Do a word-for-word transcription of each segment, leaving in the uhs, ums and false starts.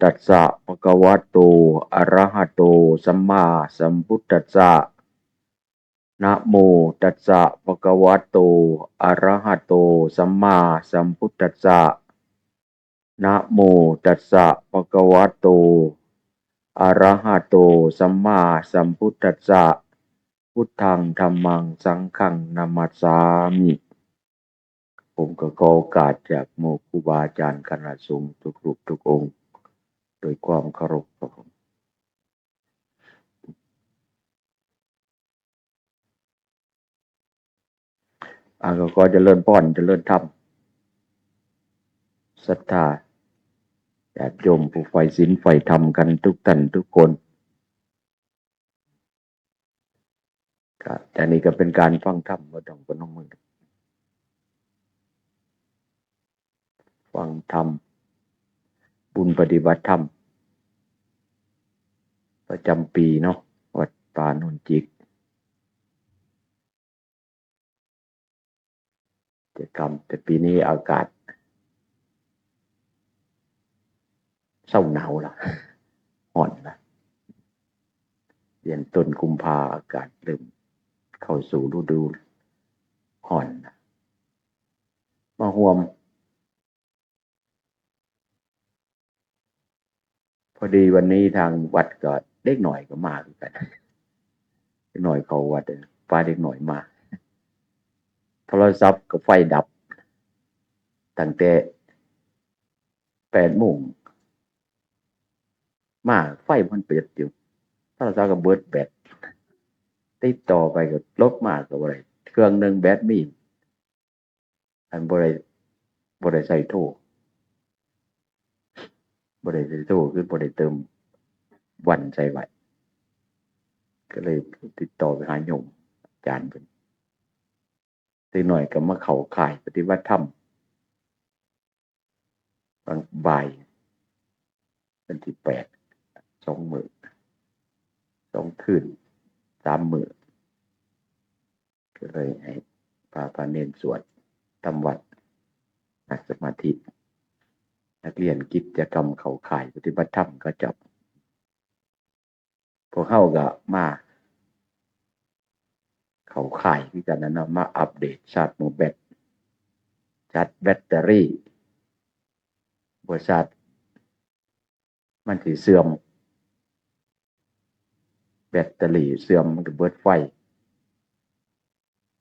ตัสสะ ภะคะวะโต อะระหะโต สัมมาสัมพุทธัสสะ นะโม ตัสสะ ภะคะวะโต อะระหะโต สัมมาสัมพุทธัสสะ นะโม ตัสสะ ภะคะวะโต อะระหะโต สัมมาสัมพุทธัสสะ พุทธัง ธัมมัง สังฆัง นะมัสสามิ ผมก็ขอโอกาสจากหมู่ครูบาอาจารย์คณะสงฆ์ทุกรูปทุกองค์ ด้วยความเคารพครับผม อ่า ก็ขอเจริญพร เจริญธรรม ศรัทธา ญาติโยมผู้ใฝ่ศีลใฝ่ธรรมกันทุกท่านทุกคน ก็ อันนี้ก็เป็นการฟังธรรม บ่ต้องพนมมือ ฟังธรรม บุญปฏิบัติธรรม ประจำปีเนาะ วัดป่าโนนจิก กิจกรรม แต่ปีนี้อากาศเซาหนาวละ ร้อนละ เดือนต้นกุมภาอากาศเริ่มเข้าสู่ฤดูร้อนละ มาร่วม พอดีวันนี้ทางวัดก็เด็กหน่อยก็มาคือกัน เด็กหน่อยเข้าวัด เออ พาเด็กหน่อยมา โทรศัพท์ก็ไฟดับ ตั้งแต่แปดโมงมา ไฟมันเปิดอยู่ โทรศัพท์ก็เบิดแบต ติดต่อไปก็ลบมาก็บ่ได้ เครื่องหนึ่งแบตมี อันบ่ได้ บ่ได้ใส่โทร บ่ได้ใส่โทร คือบ่ได้เติมวันใส่ไว้ ก็เลยติดต่อไปหาโยมอาจารย์เพิ่น เด็กหน่อยก็มาเข้าค่ายปฏิบัติธรรม ตอนบ่าย วันที่แปด สองมื้อ สองคืน สามมื้อ ก็เลยให้พระ พระเณรสวดทำวัตร นั่งสมาธิ นักเรียนกิจกรรมเข้าค่ายปฏิบัติธรรมก็จบ พวกเฮาก็มาเข้าค่ายคือกันนะเนาะ มาอัปเดตชาร์จหมู่แบต ชาร์จแบตเตอรี่ บ่ชาร์จ มันสิเสื่อม แบตเตอรี่เสื่อม มันก็เบิดไฟ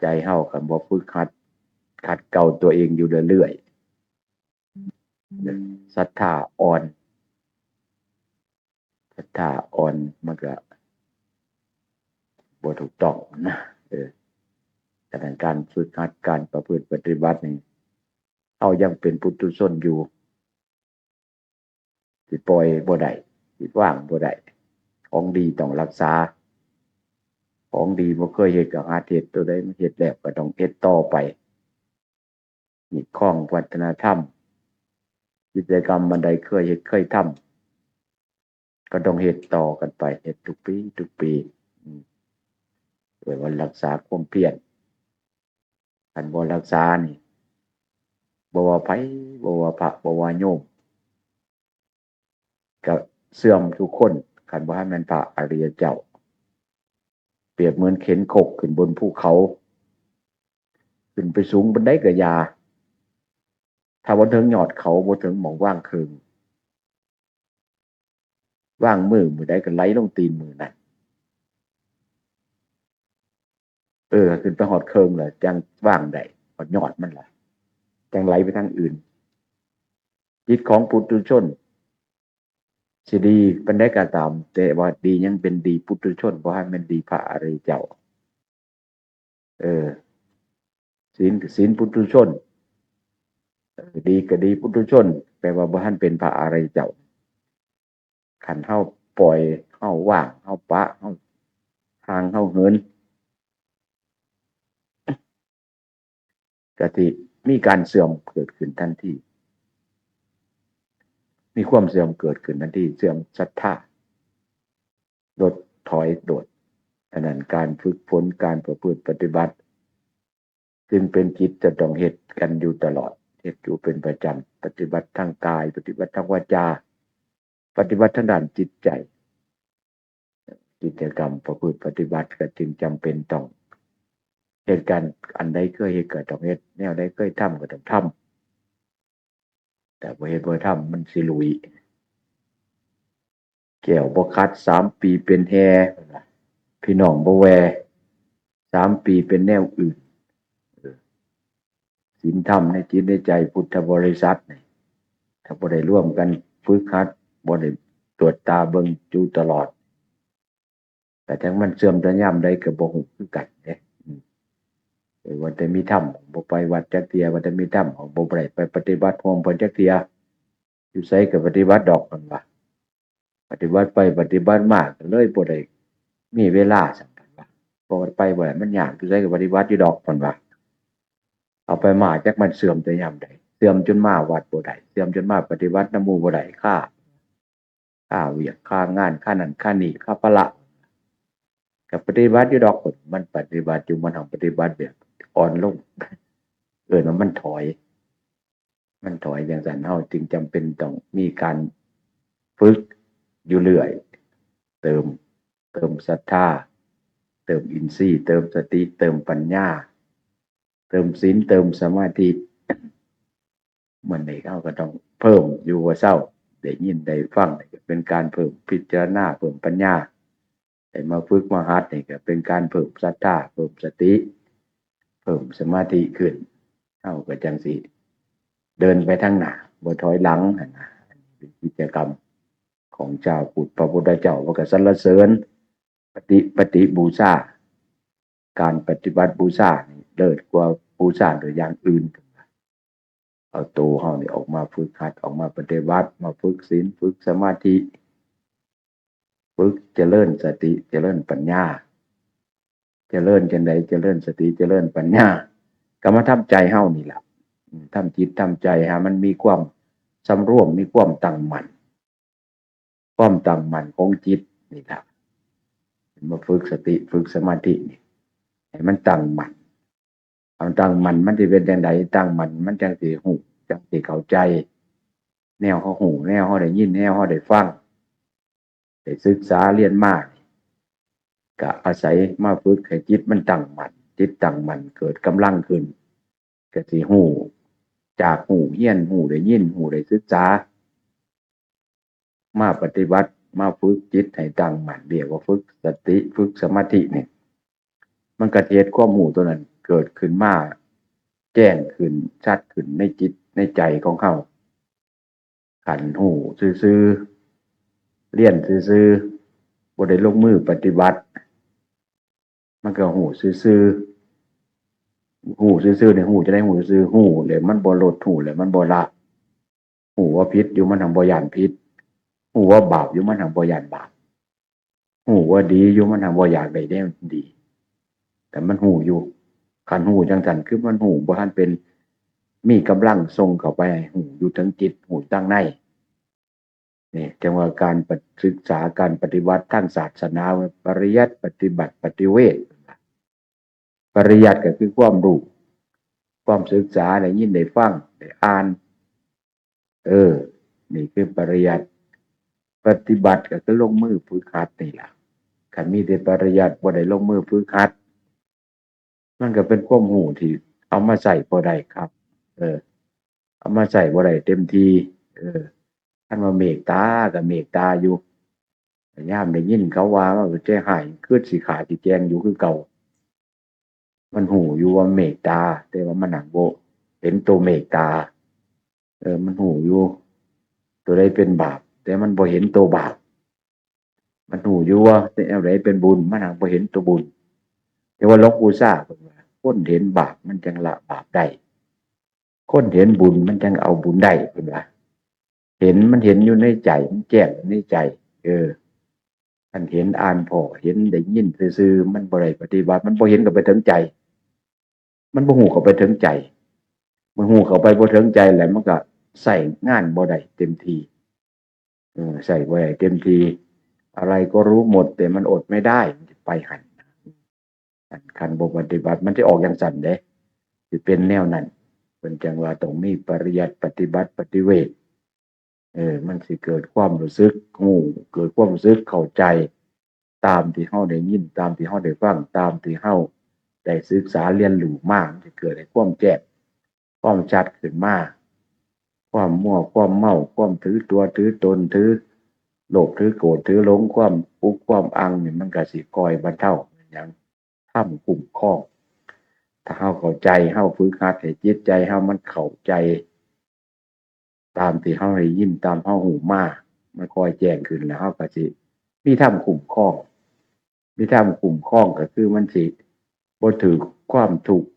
ใจเฮาคันบ่ฝึกหัด ขัดเกลาตัวเองอยู่เรื่อยๆ ศรัทธาอ่อน ศรัทธาอ่อนมันก็บ่ถูกต้องนะ เออ ฉะนั้นการฝึกหัด การประพฤติปฏิบัตินี่ เฮายังเป็นปุถุชนอยู่ สิปล่อยบ่ได้ สิวางบ่ได้ ของดีต้องรักษา ของดีบ่เคยเฮ็ดก็หัดเฮ็ด ตัวใดมันเฮ็ดแล้วก็ต้องเฮ็ดต่อไป นี่ครองวัฒนธรรม กิจกรรมอันใดเคยเฮ็ดเคยทำ ก็ต้องเฮ็ดต่อกันไป เฮ็ดทุกปี ทุกปี อืม เพื่อว่ารักษาความเพียร คันบ่รักษานี่ บ่ว่าไผ บ่ว่าพระ บ่ว่าโยม ก็เสื่อมทุกคน คันบ่ให้แม่นพระอริยเจ้า เปรียบเหมือนเข็นครกขึ้นบนภูเขา ขึ้นไปสูงปานใดก็อย่า ถ้าบ่ถึงยอดเขา บ่ถึงหม่องวางเครื่อง วางมือมื้อใดก็ไหลลงตีนมื้อนั้น เออ ขึ้นไปฮอดเครื่องแล้วจั่งวางได้ ฮอดยอดมันล่ะ จั่งไหลไปทางอื่น จิตของปุถุชน สิดีปานใดก็ตาม แต่ว่าดียังเป็นดีปุถุชน บ่ให้แม่นดีพระอริยเจ้า เออ ศีลก็ศีลปุถุชน เออ ดีก็ดีปุถุชน แปลว่าบ่ทันเป็นพระอริยเจ้า คันเฮาปล่อย เฮาวาง เฮาปะ เฮาห่าง เฮาเหิน ก็สิมีการเสื่อมเกิดขึ้นทันที มีความเสื่อมเกิดขึ้นทันที เสื่อมศรัทธา ลดถอยโดด อันนั้นการฝึกฝน การประพฤติปฏิบัติ จึงเป็นกิจจะต้องเฮ็ดกันอยู่ตลอด เฮ็ดอยู่เป็นประจำ ปฏิบัติทางกาย ปฏิบัติทางวาจา ปฏิบัติทางด้านจิตใจ กิจกรรมประพฤติปฏิบัติก็จึงจำเป็นต้องเฮ็ดการ อันใดเคยเฮ็ดก็ต้องเฮ็ด แนวใดเคยทำก็ต้องทำ แต่บ่เฮ็ดบ่ทำมันสิหลุย แก้วบ่ขัดสามปีเป็นแห่ พี่น้องบ่แว่ สามปีเป็นแนวอื่น ศีลธรรมในจิตในใจพุทธบริษัทนี่ ถ้าบ่ได้ร่วมกันฝึกหัด บ่ได้ตรวจตาเบิ่งอยู่ตลอด แต่จั่งมันเสื่อมแต่ยามใดก็บ่ฮู้คือกันเด้ อืม เออ ว่าแต่มีธรรมบ่ไปวัดจักเทื่อ ว่าแต่มีธรรมบ่ได้ไปปฏิบัติร่วมเพิ่นจักเทื่อ อยู่ไสก็ปฏิบัติดอกเพิ่นว่า ปฏิบัติไปปฏิบัติมาก็เลยบ่ได้มีเวลาซั่นเพิ่นว่า เพราะว่าไปบ่ได้ มันยาก อยู่ไสก็ปฏิบัติอยู่ดอกเพิ่นว่า เอาไปมาจักมันเสื่อมแต่ยามใด เสื่อมจนมาวัดบ่ได้ เสื่อมจนมาปฏิบัตินำหมู่บ่ได้ คา คาเวียก คางาน คานั่น คานี่ คาภาระ ก็ปฏิบัติอยู่ดอก มันปฏิบัติอยู่ มันหั้นปฏิบัติแบบอ่อนลง เอิ้นว่ามันถอย มันถอยจั่งซั้น เฮาจึงจำเป็นต้องมีการฝึกอยู่เรื่อย เติม เติมศรัทธา เติมอินทรีย์ เติมสติ เติมปัญญา เติมศีล เติมสมาธิ มื้อนี้เฮาก็ต้องเพิ่มอยู่บ่เซา ได้ยินได้ฟังนี่ก็เป็นการเพิ่มพิจารณา เพิ่มปัญญา ได้มาฝึกมาหัดนี่ก็เป็นการเพิ่มศรัทธา เพิ่มสติ เพิ่มสมาธิขึ้น เฮาก็จั่งสิเดินไปทางหน้า บ่ถอยหลังหั้นนะ อันนี้เป็นกิจกรรมของชาวพุทธ พระพุทธเจ้าเพิ่นก็สรรเสริญ ปฏิ ปฏิบูชา การปฏิบัติบูชานี่เลิศกว่าบูชาโดยอย่างอื่น เอาตัวเฮานี่ออกมาฝึกหัด ออกมาปฏิบัติ มาฝึกศีล ฝึกสมาธิ ฝึกเจริญสติ เจริญปัญญา เจริญจั่งใด เจริญสติ เจริญปัญญา ก็มาทำใจเฮานี่ล่ะ อืม ทำจิตทำใจให้มันมีความสำรวม มีความตั้งมั่น ความตั้งมั่นของจิตนี่ล่ะ มาฝึกสติ ฝึกสมาธินี่ ให้มันตั้งมั่น เอาตั้งมั่นมันสิเป็นจั่งใด ตั้งมั่นมันจั่งสิฮู้ จั่งสิเข้าใจ แนวเฮาฮู้ แนวเฮาได้ยิน แนวเฮาได้ฟัง ได้ศึกษาเรียนมา ก็อาศัยมาฝึกให้จิตมันตั้งมั่น จิตตั้งมั่นเกิดกำลังขึ้น ก็สิฮู้ จากฮู้เรียน ฮู้ได้ยิน ฮู้ได้ศึกษา มาปฏิบัติ มาฝึกจิตให้ตั้งมั่น เรียกว่าฝึกสติ ฝึกสมาธินี่ มันก็เฮ็ดความฮู้ตัวนั้นเกิดขึ้นมา แจ้งขึ้น ชัดขึ้นในจิตในใจของเฮา คันฮู้ซื่อๆ เรียนซื่อๆ บ่ได้ลงมือปฏิบัติ มันก็ฮู้ซื่อๆ ฮู้ซื่อๆ นี่ ฮู้จั่งใด ฮู้ซื่อๆ ฮู้แล้วมันบ่ลด ฮู้แล้วมันบ่ละ ฮู้ว่าผิดอยู่มันหั้นบ่ย้านผิด ฮู้ว่าบาปอยู่มันหั้นบ่ย้านบาป ฮู้ว่าดีอยู่มันหั้นบ่อยากได้แนวดี แต่มันฮู้อยู่ คันฮู้จั่งซั้นคือมันฮู้บ่ทันเป็น มีกำลังส่งเข้าไปให้ฮู้อยู่เทิงจิต ฮู้ทางใน นี่จั่งว่าการปะ- ศึกษาการปฏิบัติทางศาสนา ปริยัติ ปฏิบัติ ปฏิเวท ปริยัติก็คือความรู้ ความศึกษา ได้ยินได้ฟัง ได้อ่าน เออ นี่คือปริยัติ ปฏิบัติก็คือลงมือฝึกหัดนี่ล่ะ คันมีแต่ปริยัติบ่ได้ลงมือฝึกหัด มันก็เป็นความรู้ที่เอามาใช้บ่ได้ครับ เออ เอามาใช้บ่ได้เต็มที่ เออ คันว่าเมตตาก็เมตตาอยู่ ยามได้ยินเขาว่ามันก็ใจฮ้าย คือสิฆ่าสิแกล้งอยู่คือเก่า มันฮู้อยู่ว่าเมตตา แต่ว่ามันหั้นบ่เห็นตัวเมตตา เออ มันฮู้อยู่ ตัวใดเป็นบาป แต่มันบ่เห็นตัวบาป มันฮู้อยู่ว่าแนวใดเป็นบุญ มันหั้นบ่เห็นตัวบุญ แต่ว่าหลวงปู่ชาเพิ่นว่า คนเห็นบาปมันจั่งละบาปได้ คนเห็นบุญมันจั่งเอาบุญได้ เพิ่นว่า เห็น มันเห็นอยู่ในใจ มันแจ้งอยู่ในใจ เออ คันเห็นอ่านพ้อ เห็นได้ยินซื่อๆ มันบ่ได้ปฏิบัติ มันบ่เห็นเข้าไปถึงใจ มันบ่ฮู้เข้าไปถึงใจ มันฮู้เข้าไปบ่ถึงใจแล้ว มันก็ใช้งานบ่ได้เต็มที่ เออ ใช้บ่ได้เต็มที่ อะไรก็รู้หมด แต่มันอดไม่ได้ มันจะไปหั้น อันคันบ่ปฏิบัติ มันจะออกจั่งซั้นเด้ สิเป็นแนวนั้น เพิ่นจั่งว่าต้องมีปริยัติ ปฏิบัติ ปฏิเวท เออ มันสิเกิดความรู้สึกฮู้ เกิดความรู้สึกเข้าใจ ตามที่เฮาได้ยิน ตามที่เฮาได้ฟัง ตามที่เฮาได้ศึกษาเรียนรู้มา มันสิเกิดให้ความแจ้ง ความชัดขึ้นมา ความมัว ความเมา ความถือตัวถือตน ถือโลภ ถือโกรธ ถือหลง ความอุก ความอังนี่ มันก็สิค่อยบรรเทา เป็นหยัง ธรรมคุ้มครอง ถ้าเฮาเข้าใจ เฮาฝึกหัดให้จิตใจเฮามันเข้าใจ ตามที่เฮาได้ยิน ตามเฮาฮู้มา มันค่อยแจ้งขึ้น แล้วเฮาก็สิมีธรรมคุ้มครอง มีธรรมคุ้มครองก็คือมันสิบ่ถืกความทุกข์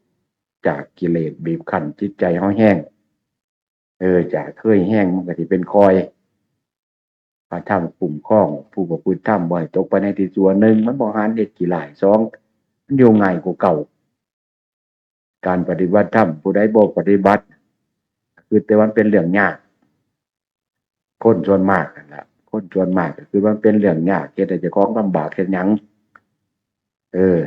จากกิเลสบีบคั้นจิตใจเฮาแฮง เออ จากเคยแฮงมันก็สิเป็นค่อย พระธรรมคุ้มครอง ผู้ประพฤติธรรมบ่ให้ตกไปในที่ชั่ว หนึ่ง มันบ่หันเหตุขี้ร้าย สอง มันอยู่ง่ายกว่าเก่า การปฏิบัติธรรม ผู้ใดบ่ปฏิบัติ คือแต่มันเป็นเรื่องยาก คนส่วนมากนั่นล่ะ คนส่วนมากก็คือมันเป็นเรื่องยาก เฮ็ดให้เจ้าของลำบาก เฮ็ดหยัง เออ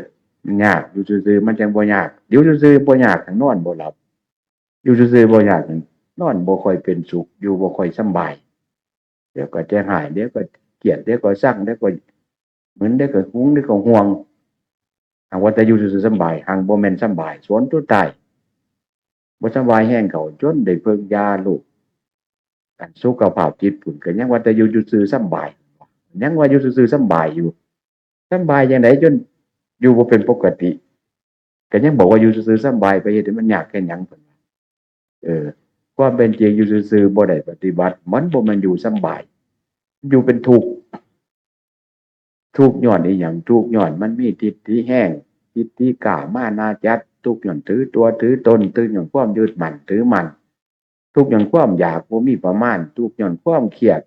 มันยาก อยู่ซื่อๆ มันจังบ่ยาก อยู่ซื่อๆ บ่ยาก นอนบ่หลับ อยู่ซื่อๆ บ่ยาก นอนบ่ค่อยเป็นสุข อยู่บ่ค่อยสำบาย เดี๋ยวก็ใจหาย เดี๋ยวก็เครียด เดี๋ยวก็ซัง เดี๋ยวก็มึน เดี๋ยวก็หวง เดี๋ยวก็ห่วง หากว่าแต่อยู่ซื่อๆ สำบาย หังบ่แม่นสำบาย ส่วนตัวตาย บ่สำบายแฮงเข้า จนได้เพิ่งยาโรค อันสุขภาพจิตพุ้น ก็ยังว่าแต่อยู่ซื่อๆ สำบาย ยังว่าอยู่ซื่อๆ สำบายอยู่ สำบายจั่งใด จนอยู่บ่เป็นปกติ ก็ยังบอกว่าอยู่ซื่อๆ สำบาย ไปเฮ็ดให้มันยากแค่หยัง เพิ่นว่า เออ ความเป็นจริงอยู่ซื่อๆ บ่ได้ปฏิบัติ มันบ่แม่นอยู่สำบาย อยู่เป็นทุกข์ ทุกข์ย้อนอีหยัง ทุกข์ย้อนมันมีทิฏฐิแฮง ทิฏฐิกล้า มานะจัด ทุกข์ย้อนถือตัวถือตน ทุกข์ย้อนความยึดมั่นถือมั่น ทุกข์ย้อนความอยากบ่มีประมาณ ทุกข์ย้อนความเครียด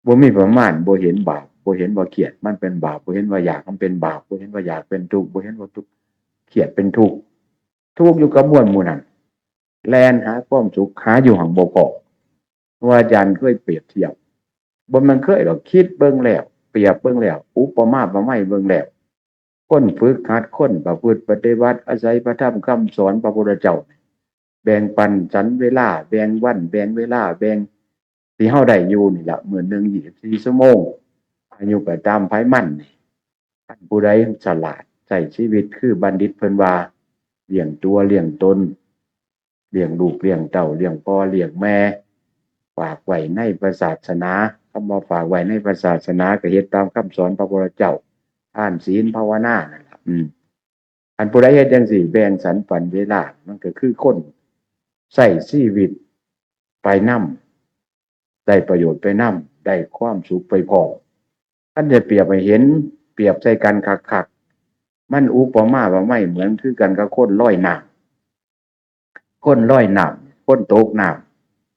บ่มีประมาณ บ่เห็นบาป บ่เห็นว่าเครียดมันเป็นบาป บ่เห็นว่าอยากมันเป็นบาป บ่เห็นว่าอยากเป็นทุกข์ บ่เห็นว่าทุกข์ เครียดเป็นทุกข์ ทุกข์อยู่กับมวลหมู่นั้น แล่นหาความสุข หาอยู่หั้งบ่พ้อ ครูอาจารย์เคยเปรียบเทียบ บ่แม่นเคยดอก คิดเบิ่งแล้ว เปรียบเบิ่งแล้ว อุปมาอุปไมยเบิ่งแล้ว คนฝึกหัด คนประพฤติปฏิบัติ อาศัยพระธรรมคำสอนพระพุทธเจ้า แบ่งปันสรรเวลา แบ่งวัน แบ่งเวลา แบ่ง ที่เฮาได้อยู่นี่ล่ะ มื้อหนึ่งยี่สิบสี่ชั่วโมง อายุก็ตามไผมันนี่ คันผู้ใดฉลาด ใช้ชีวิตคือบัณฑิตเพิ่นว่า เลี้ยงตัวเลี้ยงตน เลี้ยงลูกเลี้ยงเต้า เลี้ยงพ่อเลี้ยงแม่ ฝากไว้ในพระศาสนา คำว่าฝากไว้ในพระศาสนา ก็เฮ็ดตามคำสอนพระพุทธเจ้า ทานศีลภาวนานั่นล่ะ อืม อันผู้ใดเฮ็ดจั่งซี้ แบ่งสรรปันเวลา มันก็คือคนใช้ชีวิตไปนำ ได้ประโยชน์ไปนำ ได้ความสุขไปพร้อม คันจะเปรียบให้เห็น เปรียบใส่กันคักๆ มันอุปมาอุปไมยเหมือนคือกันกับคนลอยน้ำ คนลอยน้ำ คนตกน้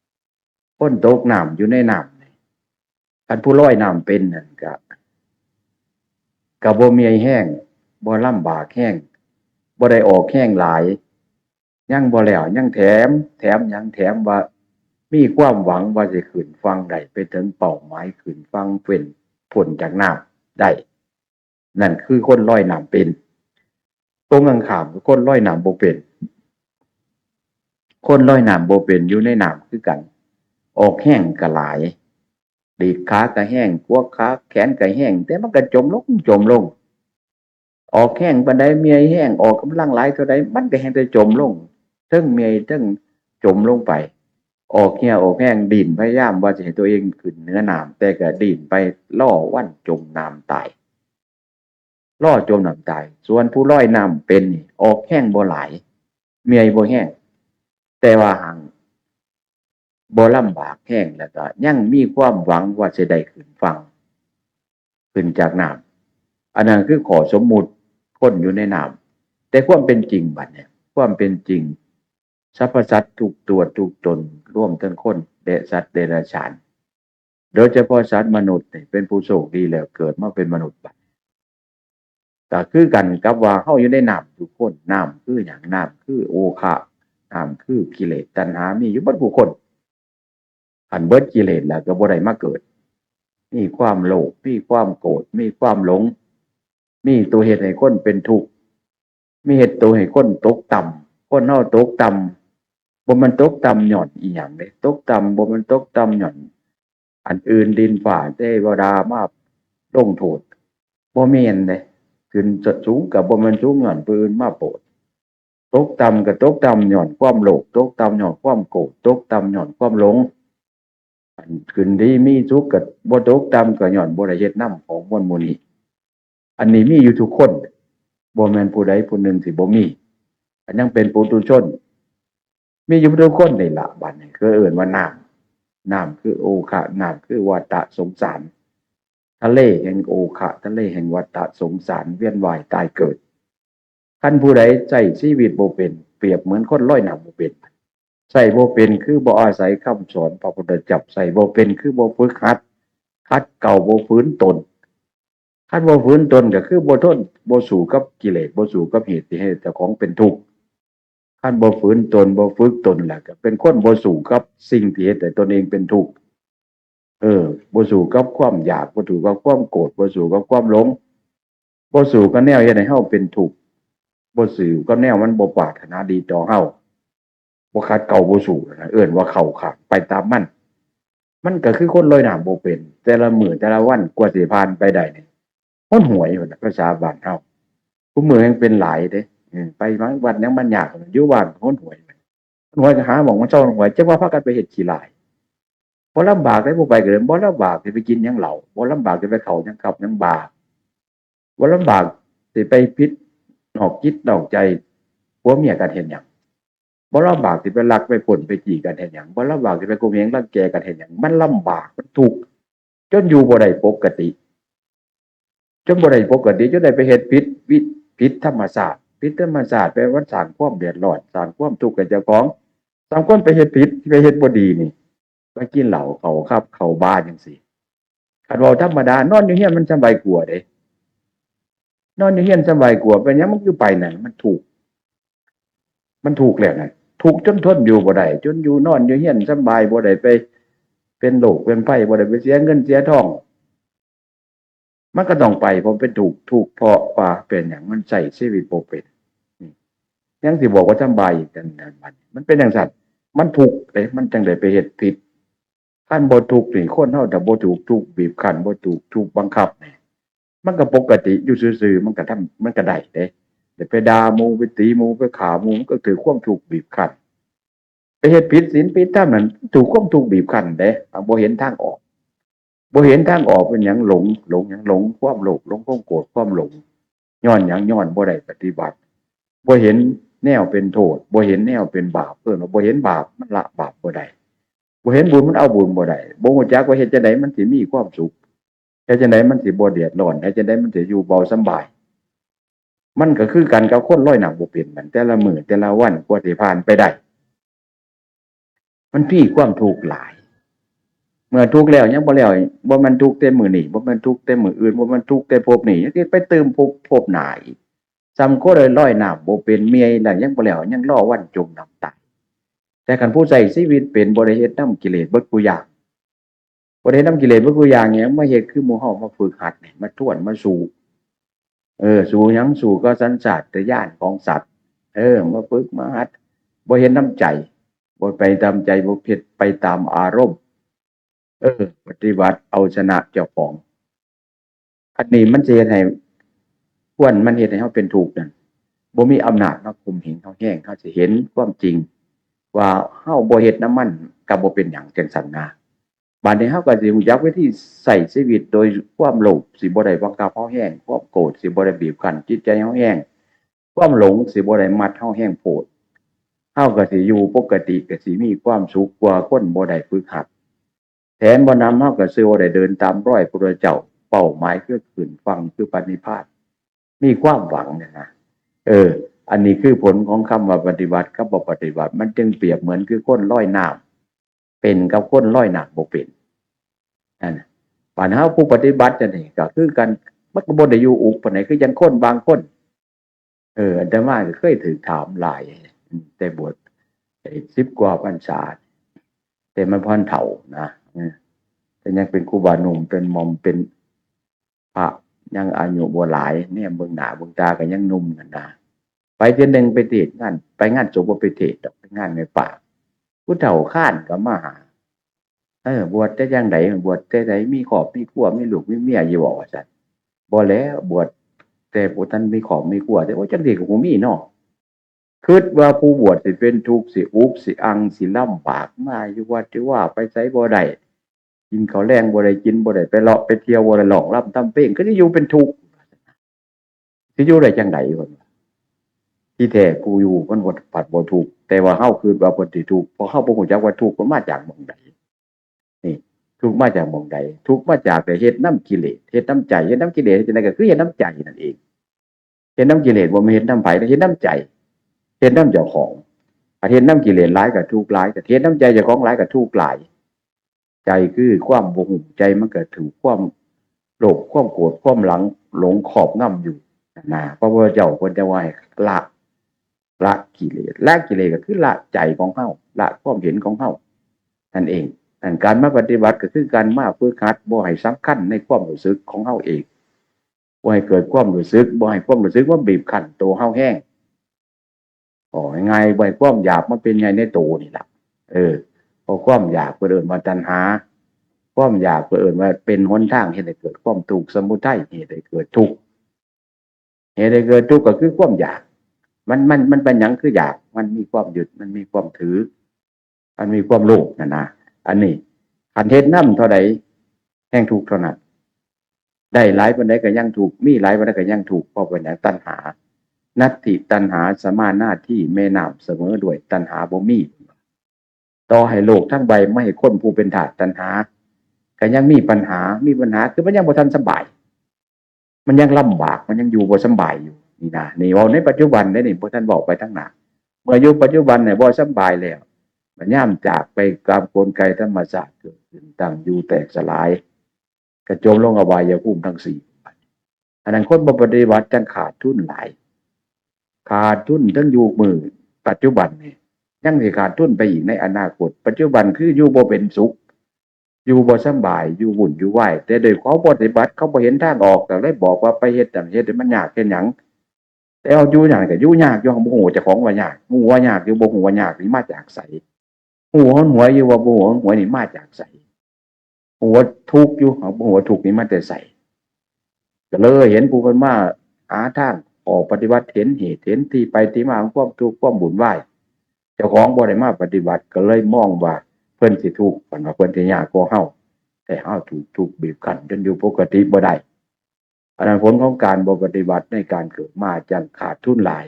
ำ คนตกน้ำอยู่ในน้ำนี่ คันผู้ลอยน้ำเป็นนั่นก็ ก็บ่เมื่อยแฮง บ่ลำบากแฮง บ่ได้ออกแฮงหลาย ยังบ่แล้ว ยังแถม แถมหยัง แถมว่ามีความหวังว่าสิขึ้นฝั่งได้ ไปถึงเป้าหมาย ขึ้นฝั่งเป็น พ้นจากน้ำได้ นั่นคือคนลอยน้ำเป็น ตรงกันข้ามคือคนลอยน้ำบ่เป็น คนลอยน้ำบ่เป็น อยู่ในน้ำคือกัน ออกแฮงก็หลาย ดีดขาก็แฮง ขวาขา แขนก็แฮง แต่มันก็จมลง จมลง ออกแฮงปานใด เมื่อยแฮง ออกกำลังหลายเท่าใด มันก็แฮงแต่จมลง เทิงเมื่อย เทิงจมลงไป ออกเหี่ยวออกแฮง ดิ้น พยายามว่าสิให้ตัวเองขึ้นเหนือน้ำ แต่ก็ดิ้นไป รอวันจมน้ำตาย รอจมน้ำตาย ส่วนผู้ลอยน้ำเป็นนี่ ออกแฮงบ่หลาย เมื่อยบ่แฮง แต่ว่าหั้งบ่ลำบากแฮง แล้วก็ยังมีความหวังว่าสิได้ขึ้นฝั่ง ขึ้นจากน้ำ อันนั้นคือข้อสมมุติคนอยู่ในน้ำ แต่ความเป็นจริงบัดเนี่ย ความเป็นจริง สรรพสัตว์ทุกตัวทุกตน รวมทั้งคนและสัตว์เดรัจฉาน โดยเฉพาะสัตว์มนุษย์นี่เป็นผู้โชคดีแล้ว เกิดมาเป็นมนุษย์บัด ก็คือกันกับว่าเฮาอยู่ในน้ำทุกคน น้ำคือหยัง น้ำคือโอคะ น้ำคือกิเลสตัณหา มีอยู่เบิดผู้คน คันเบิดกิเลสแล้วก็บ่ได้มาเกิด มีความโลภ มีความโกรธ มีความหลง มีตัวเฮ็ดให้คนเป็นทุกข์ มีเฮ็ดตัวให้คนตกต่ำ คนเฮาตกต่ำ บ่แม่นตกต่ำย้อนอีหยังเด้ ตกต่ำบ่แม่นตกต่ำย้อนอันอื่นดินฟ้าเทวดามาลงโทษ บ่แม่นเด้ ขึ้นสูงก็บ่แม่นสูงย้อนผู้อื่นมาโปรด ตกต่ำก็ตกต่ำย้อนความโลภ ตกต่ำย้อนความโกรธ ตกต่ำย้อนความหลง อันขึ้นดีมีสุขก็บ่ตกต่ำก็ย้อนบ่ได้เฮ็ดนำของมวลหมู่นี้ อันนี้มีอยู่ทุกคน บ่แม่นผู้ใดผู้หนึ่งสิบ่มี อันยังเป็นปุถุชน มีอยู่ทุกคนนี่ล่ะ บัดนี้คือเอิ้นว่าน้ำ น้ำคือโอคะ น้ำคือวัฏสงสาร ทะเลแห่งโอคะ ทะเลแห่งวัฏสงสาร เวียนว่ายตายเกิด คันผู้ใดใช้ชีวิตบ่เป็น เปรียบเหมือนคนลอยน้ำบ่เป็น ใช้บ่เป็นคือบ่อาศัยคำสอนพระพุทธเจ้า ใช้บ่เป็นคือบ่ฝึกหัด ขัดเกลาบ่ฝืนตน คันบ่ฝืนตนก็คือบ่ทน บ่สู้กับกิเลส บ่สู้กับเหตุที่ให้เจ้าของเป็นทุกข์ คันบ่ฝืนตน บ่ฝึกตนล่ะ ก็เป็นคนบ่สู้กับสิ่งที่เฮ็ดให้ตนเองเป็นทุกข์ เออ บ่สู้กับความอยาก บ่สู้กับความโกรธ บ่สู้กับความหลง บ่สู้กับแนวเฮ็ดให้เฮาเป็นทุกข์ บ่สู้กับแนวมันบ่ปรารถนาดีต่อเฮา บ่ขัดเกลาบ่สู้นะ เอิ้นว่าเข้าข้าง ไปตามมัน มันก็คือคนลอยน้ำบ่เป็น แต่ละมื้อแต่ละวันกว่าสิผ่านไปได้นี่ หนหวยพุ่นน่ะ ภาษาบ้านเฮา ซุมื้อแฮ่งเป็นหลายเด้ เออ ไปบางวัดยังมันยาก อยู่บ้านหนหวย หนหวยก็หาหม่องมันเซาหนหวย จักว่าพากันไปเฮ็ดขี้ร้าย บ่ลำบากเด้ ผู้ไปก็เลย บ่ลำบากสิไปกินหยังเหล้า บ่ลำบากสิไปเข้าหยังคับหยังบาร์ บ่ลำบากสิไปผิดนอกจิตนอกใจ ผัวเมียกันเฮ็ดหยัง บ่ลำบากสิไปลักไปปล้นไปจี้กันเฮ็ดหยัง บ่ลำบากสิไปข่มเหงรังแกกันเฮ็ดหยัง มันลำบาก มันทุกข์ จนอยู่บ่ได้ปกติ จนบ่ได้ปกติ จนได้ไปเฮ็ดผิดวิ ผิดธรรมชาติ ผิดธรรมชาติ แปลว่าสร้างความเดือดร้อน สร้างความทุกข์ให้เจ้าของ สร้างคนไปเฮ็ดผิด ไปเฮ็ดบ่ดีนี่ ไปกินเหล้า เข้าคับ เข้าบาร์จั่งซี้ คันเว้าธรรมดา นอนอยู่เฮือนมันสำบายกว่าเด้ นอนอยู่เฮือนสำบายกว่า เป็นหยังมันคือไปนั่น มันทุกข์ มันทุกข์แล้วนั่น ทุกข์จนทนอยู่บ่ได้ จนอยู่นอนอยู่เฮือนสำบาย บ่ได้ไปเป็นโรคเป็นภัย บ่ได้ไปเสียเงินเสียทอง มันก็ต้องไป เพราะเป็นทุกข์ ทุกข์เพราะว่าเป็นหยัง มันใช้ชีวิตบ่เป็น นี่ ยังสิบอกว่าสำบายอีกนั่น มันเป็นจั่งซั้น มันทุกข์เด้ มันจั่งได้ไปเฮ็ดผิด คันบ่ทุกข์นี่ คนเฮาถ้าบ่ถูกทุกข์บีบคั้น บ่ถูกทุกข์บังคับนี่ มันก็ปกติอยู่ซื่อๆ มันก็ทำ มันก็ได้เด้ แต่ไปด่าหมู่ ไปตีหมู่ ไปฆ่าหมู่ มันก็ถือความทุกข์บีบคั้น ไปเฮ็ดผิดศีลผิดธรรมนั่น ถูกความทุกข์บีบคั้นเด้ อ่ะ บ่เห็นทางออก บ่เห็นทางออกเป็นหยัง หลง หลงหยัง หลงความโลภ หลงความโกรธ ความหลง ย้อนหยัง ย้อนบ่ได้ปฏิบัติ บ่เห็นแนวเป็นโทษ บ่เห็นแนวเป็นบาป เอิ้นว่าบ่เห็นบาป มันละบาปบ่ได้ บ่เห็นบุญ มันเอาบุญบ่ได้ บ่ฮู้จักว่าเฮ็ดจั่งใดมันสิมีความสุข เฮ็ดจั่งใดมันสิบ่เดือดร้อน เฮ็ดจั่งใดมันสิอยู่เบาสำบาย มันก็คือกันกับคนลอยน้ำบ่เป็นนั่น แต่ละมื้อแต่ละวันกว่าสิผ่านไปได้ มันมีความทุกข์หลาย เมื่อทุกข์แล้วยังบ่แล้ว บ่แม่นทุกข์แต่มื้อนี้ บ่แม่นทุกข์แต่มื้ออื่น บ่แม่นทุกข์แต่ภพนี้ ยังสิไปตื่มภพ ภพหน้าอีก ส่ำคนลอยน้ำบ่เป็น เมื่อยแล้วยังบ่แล้ว ยังรอวันจมน้ำตาย แต่คันผู้ใช้ชีวิตเป็น บ่ได้เฮ็ดนำกิเลสเบิดกูอย่าง บ่ได้เฮ็ดนำกิเลสเบิดกูอย่างหยัง มาเฮ็ดคือหมู่เฮามาฝึกหัดนี่ มาทวน มาสู้ เออ สู้หยัง สู้กับสัญชาตญาณของสัตว์ เออ มาฝึกมาหัด บ่เฮ็ดนำใจ บ่ไปตามใจ บ่เฮ็ดไปตามอารมณ์ เออ ปฏิบัติเอาชนะเจ้าของ อันนี้มันสิเฮ็ดให้ ควรมันเฮ็ดให้เฮาเป็นทุกข์นั่น บ่มีอำนาจมาข่มเหงเฮาแฮง เฮาสิเห็นความจริง ว่าเฮาบ่เฮ็ดนำมันก็บ่เป็นหยัง จั่งซั้นนะ บัดนี้เฮาก็สิรู้จักวิธีใช้ชีวิตโดยความโลภสิบ่ได้บังคับเฮาแฮง ความโกรธสิบ่ได้บีบคั้นจิตใจเฮาแฮง ความหลงสิบ่ได้มัดเฮาแฮงโพด เฮาก็สิอยู่ปกติ ก็สิมีความสุขกว่าคนบ่ได้ฝึกหัด แถมบ่นำ เฮาก็สิบ่ได้เดินตามรอยพระพุทธเจ้า เป้าหมายคือขึ้นฝั่ง คือพระนิพพาน มีความหวังเนี่ยนะ เออ อันนี้คือผลของคำว่าปฏิบัติกับบ่ปฏิบัติ มันจึงเปรียบเหมือนคือคนลอยน้ำเป็นกับคนลอยน้ำบ่เป็น นั่นน่ะ บัดเฮาผู้ปฏิบัติจั่งนี้ก็คือกัน มันก็บ่ได้อยู่อุกปานใด คือจั่งคนบางคน เออ อาตมาก็เคยถูกถามหลาย อืม แต่บวชได้สิบกว่าพรรษา แต่มันบ่ทันเฒ่านะ เออ แต่ยังเป็นครูบาหนุ่ม เป็นหม่อม เป็นพระ ยังอายุบ่หลาย แนมเบิ่งหน้าเบิ่งตาก็ยังหนุ่มนั่นนะ ไปเทื่อหนึ่งไปเทศน์งาน ไปงานศพบ่ไปเทศน์ดอก ไปงานในป่า ผู้เฒ่าคร้านก็มาหา เออ บวชแต่จั่งใด บวชแต่ใด มีครอบมีครัว มีลูกมีเมียอยู่บ่ ว่าซั่น บ่แล้ว บวชแต่บ่ทันมีครอบมีครัว แต่ โอ้ จั่งซี้ก็บ่มีเนาะ คิดว่าผู้บวชสิเป็นทุกข์ สิอุก สิอัง สิลำบาก มาอยู่วัดอยู่วา ไปไสบ่ได้ กินข้าวแลงบ่ได้ กินบ่ได้ ไปเลาะไปเที่ยวบ่ได้ ร้องรำทำเพลง ก็สิอยู่เป็นทุกข์ สิอยู่ได้จั่งใด เพิ่นว่า ที่แท้ผู้อยู่มันบ่ ผัดบ่ทุกข์ แต่ว่าเฮาคิดว่าเพิ่นสิทุกข์ เพราะเฮาบ่รู้จักว่าทุกข์มันมาจากหม่องใด นี่ ทุกข์มาจากหม่องใด ทุกข์มาจากได้เฮ็ดนำกิเลส เฮ็ดนำใจ เฮ็ดนำกิเลส เฮ็ดจั่งใดก็คือเฮ็ดนำใจนั่นเอง เฮ็ดนำกิเลส บ่แม่นเฮ็ดนำไผ เฮ็ดนำใจ เฮ็ดนำเจ้าของ ถ้าเฮ็ดนำกิเลสหลายก็ทุกข์หลาย ถ้าเฮ็ดนำใจเจ้าของหลายก็ทุกข์หลาย ใจคือความบ่ฮู้ ใจมันก็ถูกความโลภ ความโกรธ ความหลัง หลงครอบงำอยู่นะ พระพุทธเจ้าเพิ่นจะว่าให้ละ ละกิเลส ละกิเลสก็คือละใจของเฮา ละความเห็นของเฮานั่นเอง อันการมาปฏิบัติก็คือการมาฝึกหัด บ่ให้สำคัญในความรู้สึกของเฮาเอง บ่ให้เกิดความรู้สึก บ่ให้ความรู้สึกว่าบีบคั้นตัวเฮาแฮง เอาง่ายๆ บ่ให้ความอยากมันเป็นใหญ่ในตัวนี่ล่ะ เออ เพราะความอยากเพิ่นเอิ้นว่าตัณหา ความอยากเพิ่นเอิ้นว่าเป็นหนทางเฮ็ดให้เกิดความทุกข์ สมุทัย เหตุให้เกิดทุกข์ เหตุให้เกิดทุกข์ก็คือความอยาก มัน มัน มันเป็นหยังคืออยาก มันมีความยึด มันมีความถือ มันมีความโลภนั่นนะ อันนี้ คันเฮ็ดนำเท่าใด แฮงทุกข์เท่านั้น ได้หลายปานใดก็ยังทุกข์ มีหลายปานใดก็ยังทุกข์ เพราะเป็นหยัง ตัณหา นัตถิตัณหาสมานาที แม่น้ำเสมอด้วยตัณหาบ่มี ต่อให้โลกทั้งใบไม่ให้คนผู้เป็นทาสตัณหา ก็ยังมีปัญหา มีปัญหาคือมันยังบ่ทันสบาย มันยังลำบาก มันยังอยู่บ่สำบายอยู่ นี่นะ นี่เว้าในปัจจุบันเด้นี่ บ่ทันเว้าไปทางหน้า เมื่ออยู่ปัจจุบันเนี่ยบ่สำบายแล้ว มันย่ามจากไปตามกลไกธรรมชาติ เกิดขึ้น ตั้งอยู่ แตกสลาย กระจมลงอบายภูมิทั้งสี่ อันนั้นคนบ่ปฏิบัติจั่งขาดทุนหลาย ขาดทุนทั้งอยู่มื้อปัจจุบันนี่ ยังสิขาดทุนไปอีกในอนาคต ปัจจุบันคืออยู่บ่เป็นสุข อยู่บ่สำบาย อยู่วุ่นอยู่วาย แต่โดยเขาปฏิบัติ เขาบ่เห็นทางออก ก็เลยบอกว่าไปเฮ็ดนั่นเฮ็ดนี่มันยาก เฮ็ดหยัง แต่เอาอยู่หยังก็อยู่ยากอยู่ บ่ฮู้เจ้าของว่ายาก ฮู้ว่ายากอยู่ บ่ฮู้ว่ายากนี่มาจากไส ฮู้หนหวยอยู่ว่าบ่ฮู้หนหวยนี่มาจากไส ฮู้ว่าทุกข์อยู่ บ่ฮู้ว่าทุกข์นี่มาแต่ไส ก็เลยเห็นผู้เพิ่นมาหาทางออกปฏิบัติ เห็นเหตุเห็นที่ไปที่มาของความทุกข์ความวุ่นวาย เจ้าของบ่ได้มาปฏิบัติ ก็เลยมองว่าเพิ่นสิทุกข์ เพิ่นว่าเพิ่นสิยากกว่าเฮา แต่เฮาถูกทุกข์บีบคั้นจนอยู่ปกติบ่ได้ อันนั้นผลของการบ่ปฏิบัติในการเกิดมาจั่งขาดทุนหลาย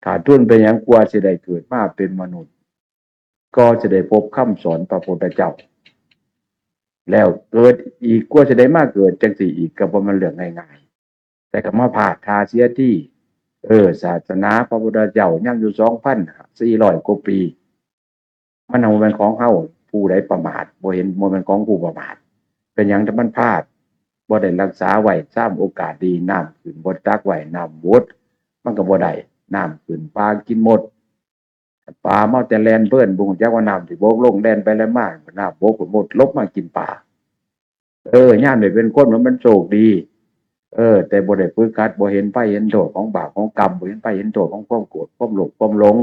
ขาดทุนเป็นหยัง กว่าสิได้เกิดมาเป็นมนุษย์ ก็สิได้พบคำสอนพระพุทธเจ้า แล้วเกิดอีก กว่าสิได้มาเกิดจั่งซี้อีก ก็บ่แม่นเรื่องง่ายๆ แต่ก็มาพลาดท่าเสียที เออ ศาสนาพระพุทธเจ้ายังอยู่สองพันสี่ร้อยกว่าปี มันบ่แม่นของเฮา ผู้ใดประมาท บ่เห็น บ่แม่นของผู้ประมาท เป็นหยังถ้ามันพลาด บ่ได้รักษาไว้ ซ้ำโอกาสดี น้ำขึ้น บ่ตักไว้ น้ำหมด มันก็บ่ได้ น้ำขึ้น ปลากินหมด ปลาเมาแต่แล่นเพลิน บ่ฮู้จักว่าน้ำสิบกลง แล่นไปแล่นมา น้ำบกก็หมด ลบมากินปลา เออ ยามได้เป็นคนมัน มันโชคดี เออ แต่บ่ได้ฝึกหัด บ่เห็นภัยเห็นโทษของบาปของกรรม บ่เห็นภัยเห็นโทษของความโกรธ ความโลภ ความหลง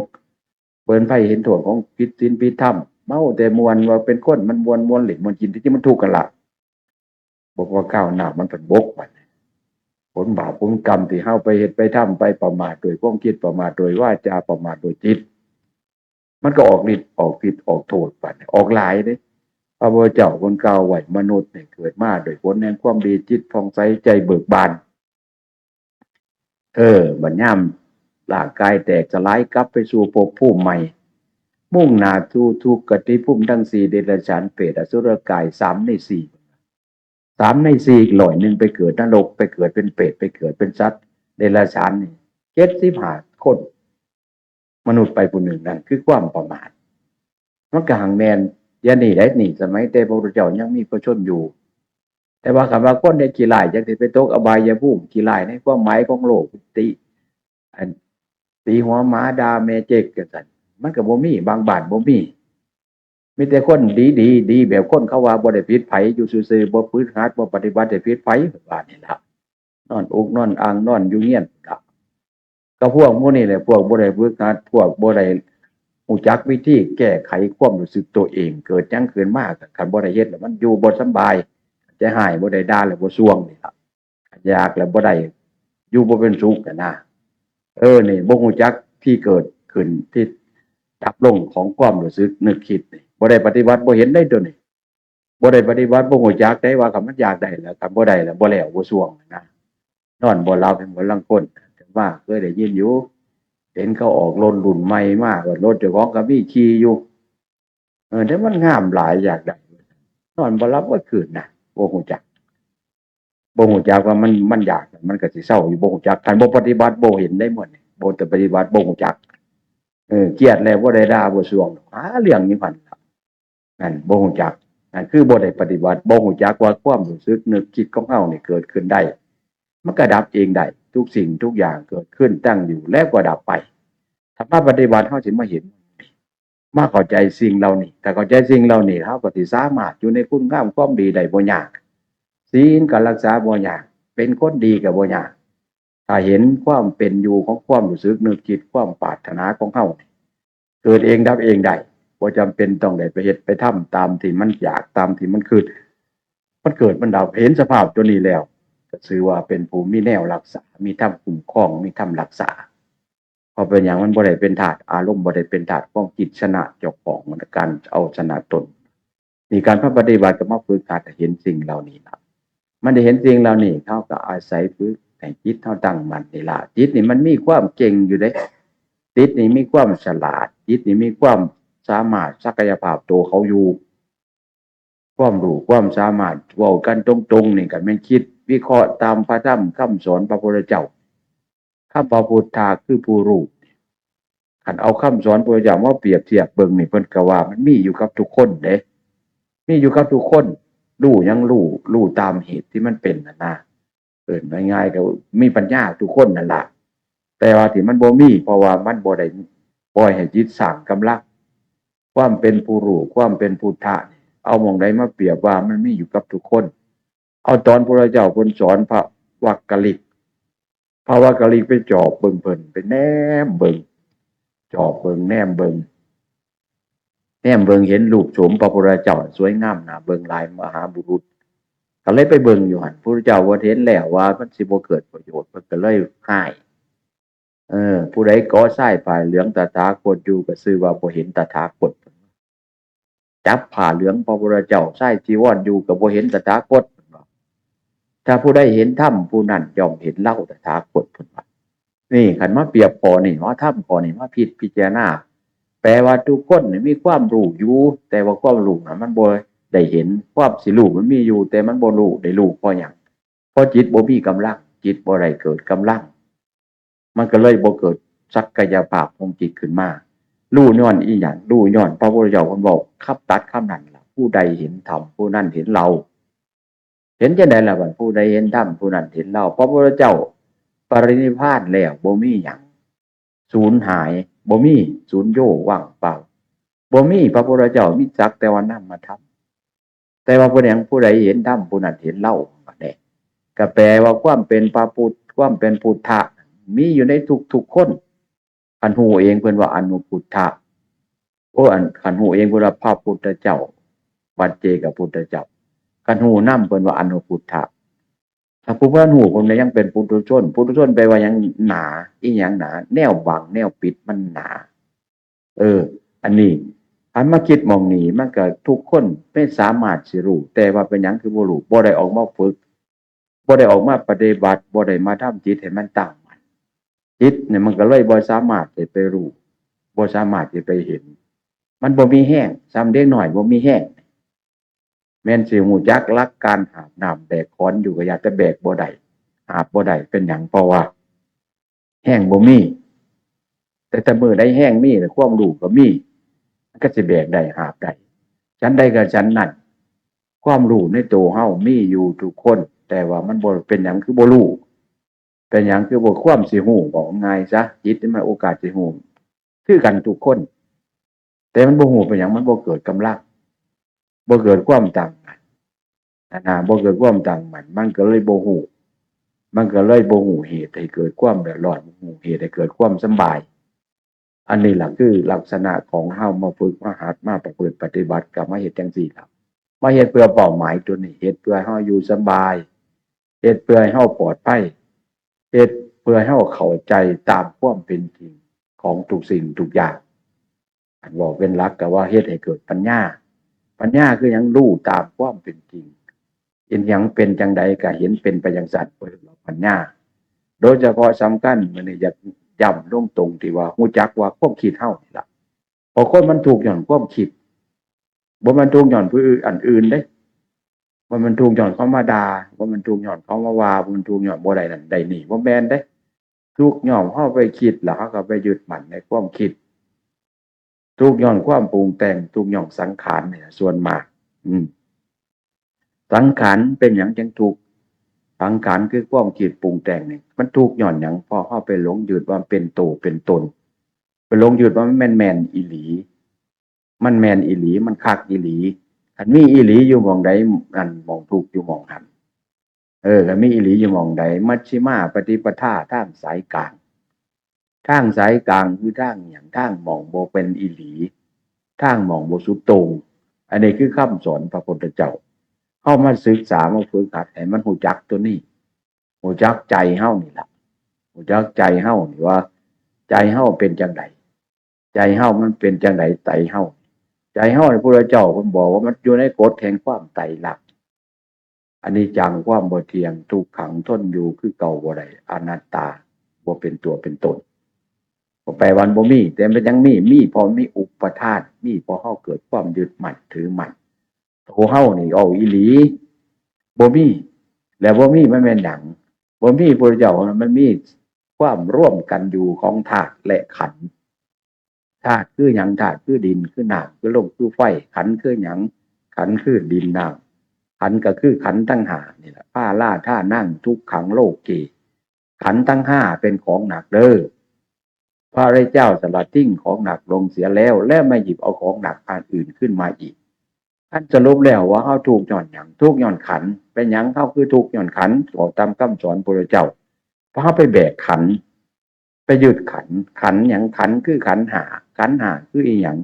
บ่เห็นภัยเห็นโทษของผิดศีลผิดธรรม เมาแต่ม่วน ว่าเป็นคนมันม่วน ม่วนเล่นม่วนกิน ที่จริงมันทุกข์กันล่ะ บ่พอก้าวหน้ามันเป็นบกบัดนี้ ผลบาปผลกรรมที่เฮาไปเฮ็ดไปทำ ไปประมาทด้วยความคิด ประมาทด้วยวาจา ประมาทด้วยจิต มันก็ออกฤทธิ์ออกฤทธิ์ออกโทษบัดนี้ ออกหลายเด้ พระพุทธเจ้าเพิ่นกล่าวไว้ มนุษย์นี่เกิดมาด้วยผลแห่งความดี จิตผ่องใส ใจเบิกบาน เออ บัดยามร่างกายแตกสลายกลับไปสู่ภพภูมิใหม่ มุ่งหน้าสู่ทุกขติภูมิทั้งสี่ เดรัจฉาน เปรต อสุรกาย สามในสี่ สามในสี่ อีกร้อยหนึ่งไปเกิดนรก ไปเกิดเป็นเปรต ไปเกิดเป็นสัตว์เดรัจฉานนี่ เจ็ดสิบห้าคน มนุษย์ไปผู้หนึ่ง นั่นคือความประมาท มันก็หังแม่น เดี๋ยวนี้ได้นี่ สมัยแต่พระพุทธเจ้ายังมีพระชนม์อยู่ แต่ว่าคันว่าคนได้ขี้ร้าย จักสิไปตกอบายภูมิ ขี้ร้ายในความหมายของโลก ติ อัน ตีหัวหมาด่าแม่เจ๊กจั่งซั้น มันก็บ่มี บางบ้านบ่มี มีแต่คนดีๆ ดีแบบคนเขาว่าบ่ได้ผิดไผ อยู่ซื่อๆ บ่ฝึกหัด บ่ปฏิบัติให้ผิดไผ ว่านี่ล่ะ นอนอุกนอนอ่าง นอนอยู่เฮียนล่ะ ก็พวกหมู่นี้แหละ พวกบ่ได้ฝึกหัด พวกบ่ได้ ฮู้จักวิธีแก้ไขความรู้สึกตัวเอง เกิดหยังขึ้นมา คันบ่ได้เฮ็ดแล้วมันอยู่บ่สำบาย ใจฮ้ายบ่ได้ด่าแล้วบ่ส่วงนี่ล่ะ อยากแล้วบ่ได้ อยู่บ่เป็นสุขหั้นนะ เออ นี่บ่ฮู้จักที่เกิดขึ้นที่ดับลงของความรู้สึกนึกคิดนี่ บ่ได้ปฏิบัติบ่เห็นได้ตัวนี้ บ่ได้ปฏิบัติบ่ฮู้จักได้ว่าคันมันอยากได้แล้ว คันบ่ได้แล้วบ่แล้วบ่ส่วงหั้นนะ นอนบ่หลับ เห็นบ่ลางคน แต่ว่าเคยได้ยินอยู่ เห็นเขาออกรถรุ่นใหม่มา ว่ารถเจ้าของก็มีขี่อยู่ เออ แต่มันงามหลายอยากได้ นอนบ่หลับเบิดคืนนะ บ่ฮู้จัก บ่ฮู้จักว่ามัน มันอยาก มันก็สิเซาอยู่ บ่ฮู้จัก คันบ่ปฏิบัติบ่เห็นได้หมดนี่ บ่แต่ปฏิบัติบ่ฮู้จัก เออ เครียดแล้วบ่ได้ด่าบ่ส่วง หาเรื่องอยู่หั่นล่ะ นั่นบ่ฮู้จัก นั่นคือบ่ได้ปฏิบัติ บ่ฮู้จักว่าความรู้สึกนึกคิดของเฮานี่เกิดขึ้นได้ มันก็ดับเองได้ ทุกสิ่งทุกอย่างเกิดขึ้นตั้งอยู่แล้วก็ดับไป ถ้ามาปฏิบัติเฮาสิมาเห็น มาเข้าใจสิ่งเหล่านี้ ถ้าเข้าใจสิ่งเหล่านี้ เฮาก็สิสามารถอยู่ในคุณงามความดีได้บ่ยาก ศีลก็รักษาบ่ยาก เป็นคนดีก็บ่ยาก ถ้าเห็นความเป็นอยู่ของความรู้สึกนึกคิด ความปรารถนาของเฮา เกิดเองดับเองได้ บ่จำเป็นต้องได้ไปเฮ็ดไปทำตามที่มันอยาก ตามที่มันคิด มันเกิดมันดับ เห็นสภาพตัวนี้แล้ว ก็ชื่อว่าเป็นผู้มีแนวรักษา มีธรรมคุ้มครอง มีธรรมรักษา เพราะเป็นหยัง มันบ่ได้เป็นธาตุอารมณ์ บ่ได้เป็นธาตุความคิดชนะเจ้าของ การเอาชนะตน นี่การปฏิบัติก็มาฝึกหัดให้เห็นสิ่งเหล่านี้ล่ะ มันได้เห็นสิ่งเหล่านี้ เฮาก็อาศัยฝึกให้จิตเฮาตั้งมั่นนี่ล่ะ จิตนี่มันมีความเก่งอยู่เด้ จิตนี่มีความฉลาด จิตนี่มีความสามารถศักยภาพตัวเขาอยู่ ความรู้ความสามารถ เว้ากันตรงๆ นี่ก็แม่นคิดวิเคราะห์ตามพระธรรมคำสอนพระพุทธเจ้า คำว่าพุทธะคือผู้รู้ คันเอาคำสอนพระพุทธเจ้ามาเปรียบเทียบเบิ่งนี่ เพิ่นก็ว่ามันมีอยู่กับทุกคนเด้ มีอยู่กับทุกคน รู้หยังรู้ รู้ตามเหตุที่มันเป็นหั้นนะ เอิ้นง่ายๆ ก็มีปัญญาทุกคนนั่นล่ะ แต่ว่าที่มันบ่มี เพราะว่ามันบ่ได้ปล่อยให้จิตสร้างกำลัง ความเป็นผู้รู้ ความเป็นพุทธะนี่ เอาหม่องใดมาเปรียบว่ามันมีอยู่กับทุกคน เอาตอนพระพุทธเจ้าเพิ่นสอนพระวักกลิก พระวักกลิกไปจอบเบิ่งเพิ่น ไปแนมเบิ่ง จอบเบิ่ง แนมเบิ่ง แนมเบิ่งเห็นรูปโฉมพระพุทธเจ้าสวยงามน่าเบิ่งหลาย มหาบุรุษ ก็เลยไปเบิ่งอยู่หั่น พระพุทธเจ้าเพิ่นเห็นแล้วว่ามันสิบ่เกิดประโยชน์ เพิ่นก็เลยฮ้าย เออ ผู้ใดก่อทรายผ้าเหลืองตถาคตอยู่ก็ชื่อว่าบ่เห็นตถาคต จับผ้าเหลืองพระพุทธเจ้า ทรายจีวรอยู่ก็บ่เห็นตถาคต ถ้าผู้ใดเห็นธรรมผู้นั้นย่อมเห็นเราตถาคต เพิ่นว่า นี่คันมาเปรียบข้อนี้ เอาธรรมข้อนี้มาพิจ พิจารณา แปลว่าทุกคนนี่มีความรู้อยู่ แต่ว่าความรู้น่ะมันบ่ได้เห็น ความสิรู้มันมีอยู่ แต่มันบ่รู้ ได้รู้เพราะหยัง เพราะจิตบ่มีกำลัง จิตบ่ได้เกิดกำลัง มันก็เลยบ่เกิดศักยภาพของจิตขึ้นมา รู้ย้อนอีหยัง รู้ย้อนพระพุทธเจ้าเพิ่นเว้า คำตัดคำนั้นล่ะ ผู้ใดเห็นธรรม ผู้นั้นเห็นเรา เห็นจั่งใดล่ะบัด ผู้ใดเห็นธรรม ผู้นั้นเห็นเรา พระพุทธเจ้าปรินิพพานแล้ว บ่มีหยัง สูญหาย บ่มี สูญโญ ว่างเปล่า บ่มีพระพุทธเจ้า มีสักแต่ว่านามธรรม แต่ว่าผู้ใด ผู้ใดเห็นธรรม ผู้นั้นเห็นเรา บัดนี้ ก็แปลว่าความเป็นพระพุทธ ความเป็นพุทธะ มีอยู่ในทุกๆคน คันฮู้เองเพิ่นว่าอนุพุทธะ โอ้ อัน คันฮู้เองเพิ่นว่าพระพุทธเจ้า ปัจเจกพุทธเจ้า คันฮู้นำเพิ่นว่าอนุพุทธะ ถ้าผู้บ่ฮู้เพิ่นก็ยังเป็นปุถุชน ปุถุชนแปลว่าหยัง หนา อีหยังหนา แนวบัง แนวปิดมันหนา เออ อันนี้ คันมาคิดหม่องนี้ มันก็ทุกคนไม่สามารถสิรู้ แต่ว่าเป็นหยังคือบ่รู้ บ่ได้ออกมาฝึก บ่ได้ออกมาปฏิบัติ บ่ได้มาทำจิตให้มันตั้งมั่น จิตเนี่ยมันก็เลยบ่สามารถสิไปรู้ บ่สามารถสิไปเห็น มันบ่มีแฮง ส่ำเด็กน้อยบ่มีแฮง แม่นสิฮู้จักหลักการหาบน้ำแบกขอนอยู่ก็อยาก แต่แบกบ่ได้ หาบบ่ได้ เป็นหยัง เพราะว่าแฮงบ่มี แต่ถ้ามื้อใดแฮงมีแล้ว ความรู้ก็มี มันก็สิแบกได้ หาบได้ ฉันใดก็ฉันนั้น ความรู้ในตัวเฮามีอยู่ทุกคน แต่ว่ามันบ่เป็นหยังคือบ่รู้ เป็นหยังคือบ่ ความสิฮู้ เว้าง่ายซะ จิตนี่มันโอกาสสิฮู้ คือกันทุกคน แต่มันบ่ฮู้เป็นหยัง มันบ่เกิดกำลัง บ่เกิดความตั้งมั่น อันน่ะ บ่เกิดความตั้งมั่น มันก็เลยบ่ฮู้ มันก็เลยบ่ฮู้เหตุให้เกิดความเดือดร้อน บ่ฮู้เหตุให้เกิดความสำบาย อันนี้ล่ะคือลักษณะของเฮามาฝึกมาหัดมาประพฤติปฏิบัติ ก็มาเฮ็ดจั่งซี้ล่ะ มาเฮ็ดเพื่อเป้าหมายตัวนี้ เฮ็ดเพื่อเฮาอยู่สบาย เฮ็ดเพื่อให้เฮาปลอดภัย เฮ็ดเพื่อให้เฮาเข้าใจตามความเป็นจริงของทุกสิ่งทุกอย่าง อันเว้าเป็นหลักก็ว่าเฮ็ดให้เกิดปัญญา ปัญญาคือหยัง รู้ตามความเป็นจริง เห็นหยังเป็นจั่งใดก็เห็นเป็นไปจั่งซั้น เพิ่นว่าปัญญา โดยเฉพาะสำคัญมื้อนี้อยากย้ำลงตรงที่ว่า รู้จักว่าความคิดเฮานี่ล่ะ เพราะคนมันทุกข์ย้อนความคิด บ่แม่นทุกข์ย้อนผู้อื่น อันอื่นเด้ บ่แม่นทุกข์ย้อนเขามาด่า บ่แม่นทุกข์ย้อนเขามาว่า บ่แม่นทุกข์ย้อนบ่ได้นั่นได้นี่ บ่แม่นเด้ ทุกข์ย้อนเฮาไปคิด แล้วเฮาก็ไปยึดมั่นในความคิด ทุกข์ย้อนความปรุงแต่ง ทุกข์ย้อนสังขารนี่ล่ะส่วนมาก อืม สังขารเป็นหยังจั่งทุกข์ สังขารคือความคิดปรุงแต่งนี่ มันทุกข์ย้อนหยัง เพราะเฮาไปหลงยึดว่ามันเป็นโตเป็นตน ไปหลงยึดว่ามันแม่นๆ อีหลี มันแม่นอีหลี มันคักอีหลี คันมีอีหลีอยู่หม่องใด นั่นหม่องทุกข์อยู่หม่องหั้น เออ คันมีอีหลีอยู่หม่องใด มัชฌิมาปฏิปทา ทางสายกลาง ทางสายกลางคือทางหยัง ทางหม่องบ่เป็นอีหลี ทางหม่องบ่สุดโต่ง อันนี้คือคำสอนพระพุทธเจ้า เฮามาศึกษามาฝึกหัดให้มันรู้จักตัวนี้ รู้จักใจเฮานี่ล่ะ รู้จักใจเฮานี่ว่า ใจเฮาเป็นจั่งใด ใจเฮามันเป็นจั่งใด ใจเฮา ใจเฮานี่พระพุทธเจ้าเพิ่นบอกว่ามันอยู่ในกฎแห่งความไตรลักษณ์ อนิจจัง ความบ่เที่ยง ทุกขัง ทนอยู่คือเก่าบ่ได้ อนัตตา บ่เป็นตัวเป็นตน ก็แปลว่าบ่มี แต่มันยังมี มีเพราะมีอุปาทาน มีเพราะเฮาเกิดความยึดมั่นถือมั่น ตัวเฮานี่เอาอีหลี บ่มี แล้วบ่มีมันแม่นหยัง บ่มีพระพุทธเจ้า มันมีความร่วมกันอยู่ของธาตุและขันธ์ ธาตุคือหยัง ธาตุคือดิน คือน้ำ คือลม คือไฟ ขันธ์คือหยัง ขันธ์คือดินน้ำ ขันธ์ก็คือขันธ์ทั้งห้านี่แหละ ปาราธานัง ทุกขัง โลเก ขันธ์ทั้งห้าเป็นของหนักเด้อ พระพุทธเจ้าสละทิ้งของหนักลงเสียแล้ว และไม่หยิบเอาของหนักอันอื่นขึ้นมาอีก อันสรุปแล้วว่าเฮาทุกข์ย้อนหยัง ทุกข์ย้อนขันธ์ เป็นหยังเฮาคือทุกข์ย้อนขันธ์ บอกตามคำสอนพระพุทธเจ้า เพราะเฮาไปแบกขันธ์ ไปยึดขันธ์ ขันธ์หยัง ขันธ์คือขันธ์ห้า ขันธ์ห้าคืออีหยัง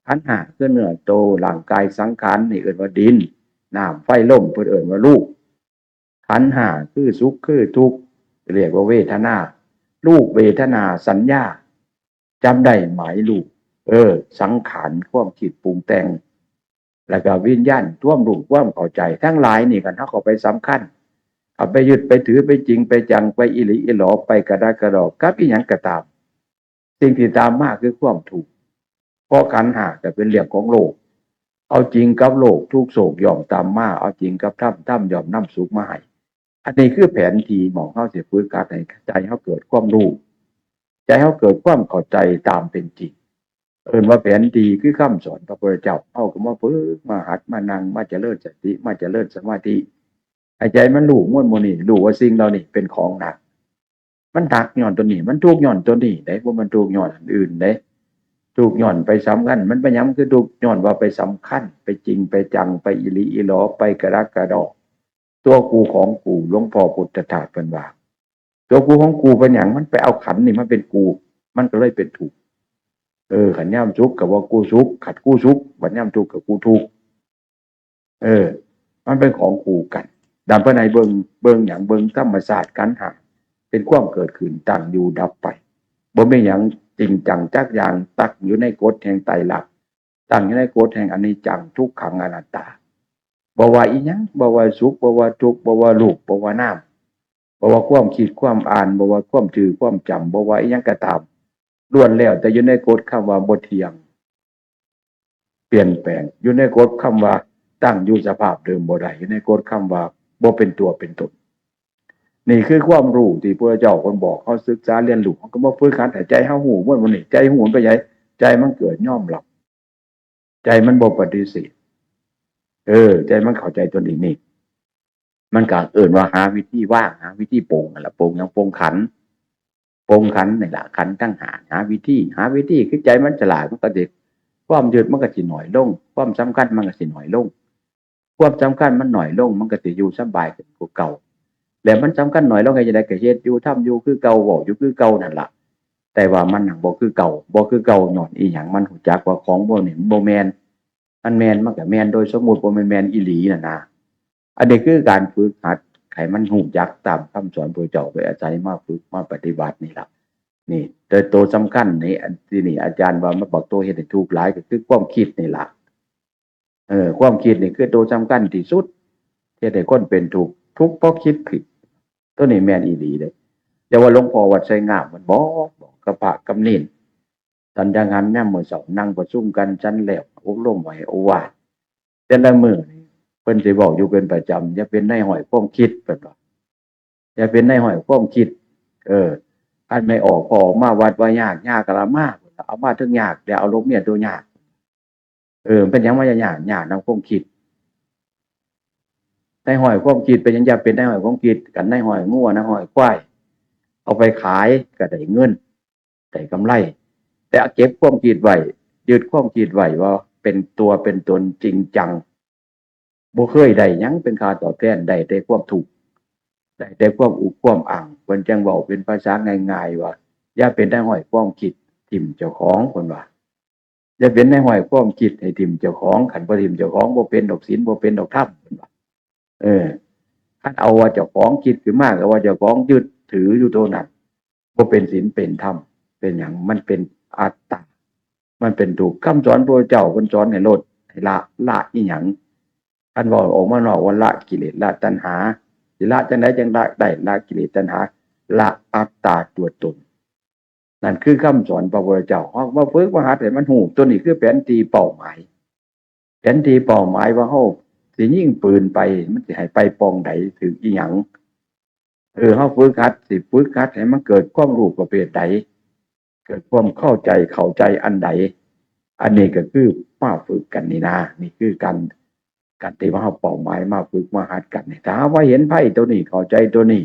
ขันธ์ห้าคือเนื้อโต ร่างกายสังขาร นี่เอิ้นว่าดิน น้ำ ไฟ ลม เพิ่นเอิ้นว่ารูป ขันธ์ห้าคือสุขคือทุกข์ เรียกว่าเวทนา รูป เวทนา สัญญา จำได้หมายรู้ เออ สังขาร ความคิดปรุงแต่ง แล้วก็วิญญาณ ความรู้ ความเข้าใจ ทั้งหลายนี่ คันเฮาเข้าไปสำคัญ เอาไปยึด ไปถือ ไปจริง ไปจัง ไปอีหลีอีหลอ ไปกระด้ากระดอ กับอีหยังก็ตาม สิ่งที่ตามมาคือความทุกข์ เพราะขันธ์ห้าก็เป็นเรื่องของโลก เอาจริงกับโลก ทุกข์โศกย่อมตามมา เอาจริงกับธรรม ธรรมย่อมนำสุขมาให้ อันนี้คือแผนที่หม่องเฮาสิฝึกหัดให้ใจเฮาเกิดความรู้ ใจเฮาเกิดความเข้าใจตามเป็นจริง เอิ้นว่าแผนที่คือคำสอนพระพุทธเจ้า เฮาก็มาฝึก มาหัด มานั่ง มาเจริญสติ มาเจริญสมาธิ ให้ใจมันรู้มวลหมู่นี้ รู้ว่าสิ่งเหล่านี้เป็นของหนัก มันหนักย้อนตัวนี้ มันทุกข์ย้อนตัวนี้เด้ บ่แม่นทุกข์ย้อนอันอื่นเด้ ทุกข์ย้อนไปสำคัญ มันเป็นหยังคือทุกข์ ย้อนว่าไปสำคัญ ไปจริง ไปจัง ไปอีหลีอีหลอ ไปกระด้ากระดอ ตัวกูของกู หลวงพ่อพุทธทาสเพิ่นว่า ตัวกูของกูเป็นหยัง มันไปเอาขันธ์นี่มาเป็นกู มันก็เลยเป็นทุกข์ เออ คันยามสุขก็ว่ากูสุข คันกูสุข บัดยามทุกข์ก็กูทุกข์ เออ มันเป็นของคู่กัน ดังเพิ่นให้เบิ่ง เบิ่งหยัง เบิ่งธรรมชาติขันธ์ห้า เป็นความเกิดขึ้น ตั้งอยู่ ดับไป บ่มีหยังจริงจังจักอย่าง ตั้งอยู่ในกฎแห่งไตรลักษณ์ ตั้งอยู่ในกฎแห่งอนิจจัง ทุกขัง อนัตตา บ่ว่าอีหยัง บ่ว่าสุข บ่ว่าทุกข์ บ่ว่ารูป บ่ว่านาม บ่ว่าความคิด ความอ่าน บ่ว่าความถือ ความจำ บ่ว่าอีหยังก็ตาม ล้วนแล้วแต่อยู่ในกฎคำว่าบ่เที่ยง เปลี่ยนแปลง อยู่ในกฎคำว่าตั้งอยู่สภาพเดิมบ่ได้ อยู่ในกฎคำว่าบ่เป็นตัวเป็นตน นี่คือความรู้ที่พระเจ้าเพิ่นบอกเฮาศึกษาเรียนรู้ เฮาก็มาฝึกหัดให้ใจเฮาฮู้ มัน มันนี่ ใจฮู้มันเป็นไง ใจมันเกิดยอมรับ ใจมันบ่ปฏิเสธ เออ ใจมันเข้าใจตัวนี้นี่ มันก็เอิ้นว่าหาวิธีวาง หาวิธีปลงนั่นล่ะ ปลงหยัง ปลงขันธ์ ปลงขันธ์นี่ล่ะ ขันธ์ทั้งห้า หาวิธี หาวิธี คือใจมันฉลาด มันก็สิ ความยึดมันก็สิน้อยลง ความสำคัญมันก็สิน้อยลง ความสำคัญมันน้อยลง มันก็สิอยู่สบายขึ้นกว่าเก่า แล้วมันสำคัญน้อยลง เฮ็ดจั่งใด๋ ก็เฮ็ดอยู่ ทำอยู่คือเก่า เว้าอยู่คือเก่านั่นล่ะ แต่ว่ามันหั้นบ่คือเก่า บ่คือเก่าย้อนอีหยัง มันฮู้จักว่าของพวกนี้มันบ่แม่น มันแม่นมันก็แม่นโดยสมมุติ บ่แม่นแม่นอีหลีนั่นนะ อันนี้คือการฝึกหัดให้มันฮู้จักตามคำสอนพระเจ้า โดยอาศัยมาฝึกมาปฏิบัตินี่ล่ะ นี่ แต่ตัวสำคัญนี่ อันที่นี่อาจารย์ว่ามันบักตัวเฮ็ดให้ทุกข์หลายก็คือความคิดนี่ล่ะ เออ ความคิดนี่คือตัวสำคัญที่สุด เฮ็ดให้คนเป็นทุกข์ ทุกข์เพราะคิดผิด ตัวนี้แม่นอีหลีเด้ แต่ว่าหลวงพ่อวัดไชยงามมันบอก บอกกับพระกับเณร ฉันจังหันยามมื้อเช้านั่งประชุมกัน ฉันแล้วอบรมไว้โอวาท แต่ละมื้อนี่เพิ่นสิเว้าอยู่เป็นประจำ อย่าเป็นนายห้อยความคิด เพิ่นว่า อย่าเป็นนายห้อยความคิด เออ คันแม่ออกก็ออกมาวัดว่ายาก ยากก็ละมา เอามาถึงยาก เดี๋ยวเอาลูกเมียตัวยาก เออ เป็นหยังว่ายาก ยากนำความคิด นายห้อยความคิดเป็นหยัง อย่าเป็นนายห้อยความคิด คันนายห้อยงัวนายห้อยควาย เอาไปขายก็ได้เงิน ได้กำไร แต่เก็บความคิดไว้ ยึดความคิดไว้ว่าเป็นตัวเป็นตนจริงจัง บ่เคยได้หยังเป็นค่าตอบแทน ได้แต่ความทุกข์ ได้แต่ความอุกความอั้ง เพิ่นจังเว้าเป็นภาษาง่ายๆว่า อย่าเป็นนายห้อยความคิด ถิ่มเจ้าของ เพิ่นว่า อย่าเป็นนายห้อยความคิดให้ถิ่มเจ้าของ คันบ่ถิ่มเจ้าของ บ่เป็นดอกศีล บ่เป็นดอกธรรม เพิ่นว่า เออ คันเอาว่าเจ้าของคิดขึ้นมา ก็ว่าเจ้าของยึดถืออยู่ตัวนั้น บ่เป็นศีลเป็นธรรม เป็นหยัง มันเป็นอัตตา มันเป็นทุกข์ คำสอนพระเจ้าเพิ่นสอนให้ลด ให้ละ ละอีหยัง คันเว้าออกมานอกว่าละกิเลส ละตัณหา สิละจังใดจังละได้ ละกิเลสตัณหา ละอัตตาตัวตน นั่นคือคำสอนพระพุทธเจ้า เฮามาฝึกมาหัดให้มันฮู้ ตัวนี้คือแผนที่เป้าหมาย แผนที่เป้าหมายว่าเฮาสิยิงปืนไป มันสิให้ไปปองใด ถืกอีหยัง เออ เฮาฝึกหัด สิฝึกหัดให้มันเกิดความรู้ประเภทใด เกิดความเข้าใจ เข้าใจอันใด อันนี้ก็คือมาฝึกกันนี่นะ นี่คือการ การที่ว่าเฮาเป้าหมายมาฝึกมาหัดกันนี่ ถ้าเฮาว่าเห็นภัยตัวนี้ เข้าใจตัวนี้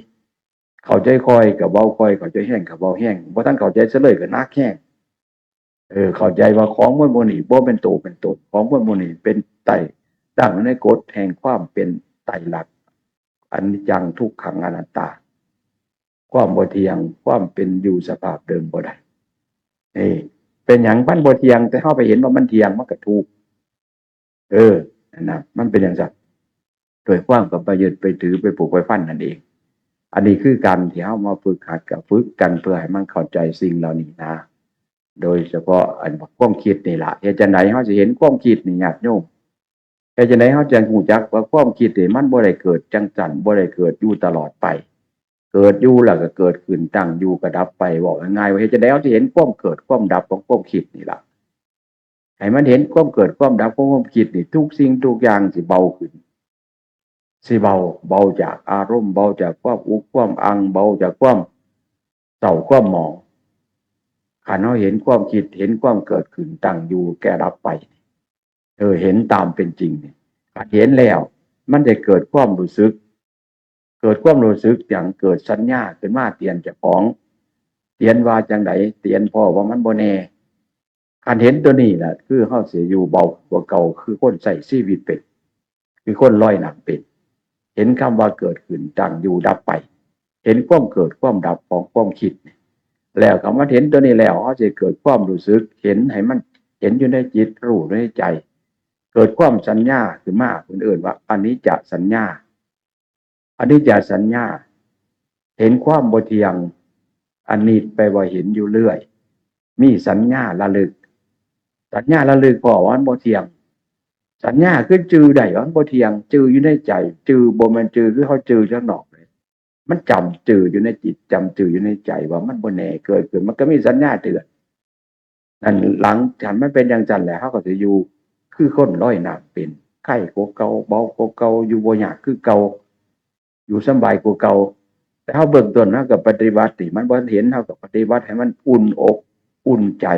เข้าใจค่อยก็เบาค่อย เข้าใจแฮงก็เบาแฮง บ่ทันเข้าใจซะเลยก็หนักแฮง เออ เข้าใจว่าของมันหมู่นี้บ่เป็นตัวเป็นตน ของมันหมู่นี้เป็นไตร ตั้งในกฎแห่งความเป็นไตรลักษณ์ อนิจจัง ทุกขัง อนัตตา ความบ่เที่ยง ความเป็นอยู่สภาพเดิมบ่ได้ นี่ เป็นหยังมันบ่เที่ยง แต่เฮาไปเห็นว่ามันเที่ยง มันก็ทุกข์ เออ นั่นนะ มันเป็นจั่งซั้น โดยความก็ไปยึดไปถือไปผูกไปพันนั่นเอง อันนี้คือการที่เฮามาฝึกหัด ก็ฝึกกันเพื่อให้มันเข้าใจสิ่งเหล่านี้นะ โดยเฉพาะอันความคิดนี่ล่ะ เฮ็ดจั่งใดเฮาสิเห็นความคิดนี่ ญาติโยม เฮ็ดจั่งใดเฮาจั่งฮู้จักว่าความคิดนี่มันบ่ได้เกิดจั่งซั้น บ่ได้เกิดอยู่ตลอดไป เกิดอยู่แล้วก็เกิดขึ้น ตั้งอยู่ก็ดับไป เว้าง่ายๆว่าเฮ็ดจั่งใดเฮาสิเห็นความเกิดความดับของความคิดนี่ล่ะ ให้มันเห็นความเกิดความดับของความคิดนี่ ทุกสิ่งทุกอย่างสิเบาขึ้น สิเบา เบาจากอารมณ์ เบาจากความอุกความอั้ง เบาจากความเศร้าความหมอง คันเฮาเห็นความคิด เห็นความเกิดขึ้น ตั้งอยู่แก่ดับไป เออ เห็นตามเป็นจริงนี่ คันเห็นแล้ว มันจะเกิดความรู้สึก เกิดความรู้สึกหยัง เกิดสัญญาขึ้นมาเตือนเจ้าของ เตือนว่าจั่งใด เตือนพ่อว่ามันบ่แน่ คันเห็นตัวนี้น่ะ คือเฮาสิอยู่เบากว่าเก่า คือคนใช้ชีวิตเป็น คือคนลอยน้ำเป็น เห็นคำว่าเกิดขึ้น ตั้งอยู่ดับไป เห็นความเกิดความดับของความคิดนี่ แล้วคำว่าเห็นตัวนี้แล้ว เฮาสิเกิดความรู้สึก เห็นให้มัน เห็นอยู่ในจิต รู้ในใจ เกิดความสัญญาขึ้นมา เพิ่นเอิ้นว่าอนิจจสัญญา อนิจจสัญญา เห็นความบ่เที่ยง อนิจแปลว่าเห็นอยู่เรื่อย มีสัญญาระลึก สัญญาระลึกพอว่ามันบ่เที่ยง สัญญาคือจื่อได้ว่ามันบ่เที่ยง จื่ออยู่ในใจ จื่อบ่แม่นจื่อคือเฮาจื่อทางนอกเลย มันจำจื่ออยู่ในจิต จำจื่ออยู่ในใจว่ามันบ่แน่ เกิดขึ้นมันก็มีสัญญาเตือน นั่น หลังจากมันเป็นจั่งซั้นแล้ว เฮาก็สิอยู่คือคนลอยน้ำเป็น ไคกว่าเก่า เบากว่าเก่า อยู่บ่ยากคือเก่า อยู่สำบายกว่าเก่า แต่เฮาเบื้องต้นเฮาก็ปฏิบัตินี่ มันบ่เห็น เฮาก็ปฏิบัติให้มันอุ่นอกอุ่นใจ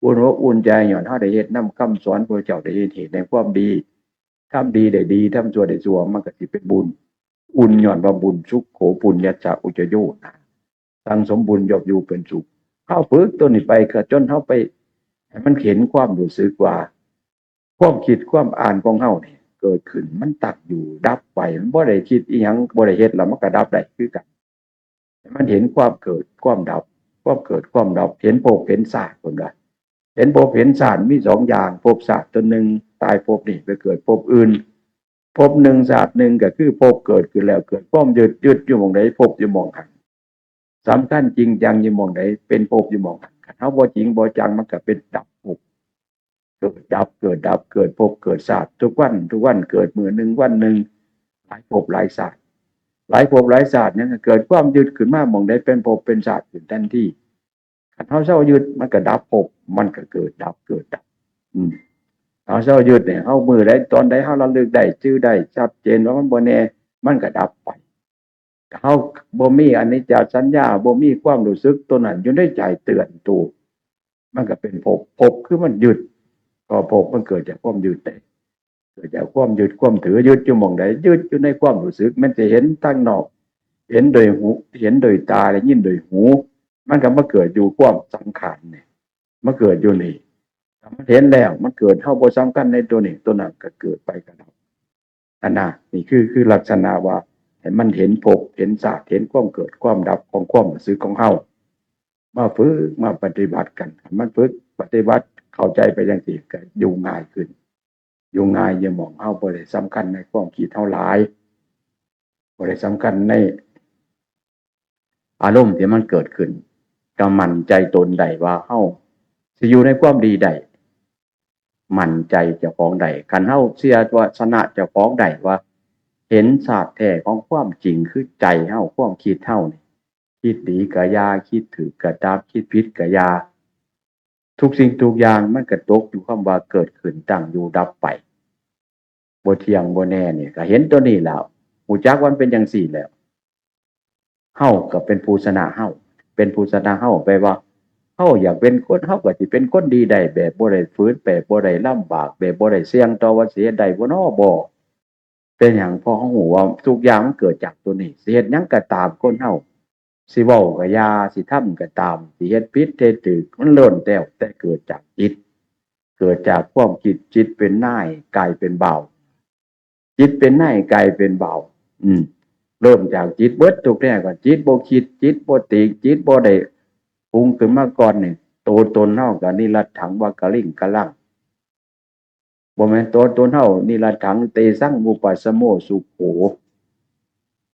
อุ่นอกอุ่นใจ ย้อนเฮาได้เฮ็ดนำคำสอนพระเจ้า ได้เฮ็ดเหตุในความดี ทำดีได้ดี ทำชั่วได้ชั่ว มันก็สิเป็นบุญ อุ่นย้อนว่าบุญ สุขโขปุญญัสสะอุจโยนะ สั่งสมบุญย่อมอยู่เป็นสุข เฮาฝึกตัวนี้ไปก็จนเฮาไป ให้มันเห็นความรู้สึกว่า ความคิดความอ่านของเฮานี่เกิดขึ้น มันตั้งอยู่ดับไป มันบ่ได้คิดอีหยัง บ่ได้เฮ็ดแล้วมันก็ดับได้คือกัน ให้มันเห็นความเกิดความดับ ความเกิดความดับ เห็นภพเห็นชาติ เพิ่นว่า เห็นภพเห็นชาติมีสองอย่าง ภพชาติตัวหนึ่ง ตายภพนี้ไปเกิดภพอื่น ภพหนึ่งชาติหนึ่งก็คือภพเกิดขึ้นแล้วเกิด ความยึด ยึดอยู่หม่องใด ภพอยู่หม่องหั้น สำคัญจริงจังอยู่หม่องใด เป็นภพอยู่หม่องหั้น คันเฮาบ่จริงบ่จัง มันก็เป็นดับภพ เกิดดับ เกิดดับ เกิดภพเกิดชาติ ทุกวัน ทุกวัน เกิดมื้อหนึ่งวันหนึ่ง หลายภพหลายชาติ หลายภพหลายชาติ เนี่ยเกิดความยึดขึ้นมาหม่องใด เป็นภพเป็นชาติขึ้นทันที คันเฮาเซายึด มันก็ดับภพ มันก็เกิดดับ เกิดดับ อืม เฮาเซายึดเนี่ย เฮามื้อใดตอนใดเฮาระลึกได้ จื่อได้ ชัดเจนว่ามันบ่แน่ มันก็ดับไป เฮาบ่มีอนิจจสัญญา บ่มีความรู้สึกตัวนั้นอยู่ในใจเตือนตัว มันก็เป็นภพ ภพคือมันยึด ก็ภพมันเกิดจากความยึดได้ เกิดจากความยึดความถือ ยึดอยู่หม่องใด ยึดอยู่ในความรู้สึก มันจะเห็นทางนอก เห็นโดยหู เห็นโดยตา ได้ยินโดยหู มันก็มาเกิดอยู่ความสังขารนี่ มาเกิดอยู่นี่ ถ้ามันเห็นแล้ว มันเกิด เฮาบ่สำคัญในตัวนี้ ตัวนั้นก็เกิดไปก็ดับ อันน่ะ นี่คือ คือลักษณะว่า ให้มันเห็นภพ เห็นชาติ เห็นความเกิดความดับของความรู้สึกของเฮา มาฝึก มาปฏิบัติกัน มันฝึกปฏิบัติเข้าใจไปจังซี่ ก็อยู่ง่ายขึ้น อยู่ง่าย อยู่หม่องเฮาบ่ได้สำคัญในความคิดเฮาหลาย บ่ได้สำคัญในอารมณ์ที่มันเกิดขึ้น ก็มั่นใจตนได้ว่าเฮาสิอยู่ในความดีได้ มั่นใจเจ้าของได้ คันเฮาเชื่อว่าชนะเจ้าของได้ ว่าเห็นชาติแท้ของความจริงคือใจเฮา ความคิดเฮานี่ คิดดีก็อย่า คิดถูกก็ตาม คิดผิดก็อย่า ทุกสิ่งทุกอย่างมันก็ตกอยู่คำว่าเกิดขึ้น ตั้งอยู่ ดับไป บ่เที่ยงบ่แน่นี่ ก็เห็นตัวนี้แล้ว ฮู้จักว่ามันเป็นจังซี่แล้ว เฮาก็เป็นผู้ชนะเฮา เป็นผู้ชนะเฮา แปลว่า เฮาอยากเป็นคน เฮาก็สิเป็นคนดีได้ แบบบ่ได้ฝืน แบบบ่ได้ลำบาก แบบบ่ได้เสี่ยงต่อว่าสิเฮ็ดได้บ่น้อ บ่ เป็นหยัง เพราะเฮาฮู้ว่าทุกอย่างมันเกิดจากตัวนี้ สิเฮ็ดหยังก็ตาม คนเฮา สิเว้าก็อย่า สิทำก็ตาม สิเฮ็ดผิดเฮ็ดถูก มันล้วนแล้วแต่เกิดจากจิต เกิดจากความคิด จิตเป็นนาย กายเป็นบ่าว จิตเป็นนาย กายเป็นบ่าว อืม เริ่มจากจิตเบิดทุกแนว ก็จิตบ่คิด จิตบ่ติ จิตบ่ได้ปรุงขึ้นมาก่อนนี่ ตัวตนเฮาก็นิรัตถัง วักกะลิงกะลัง บ่แม่นตัวตนเฮา นิรัตถัง เตสัง วุปปาสโม สุโข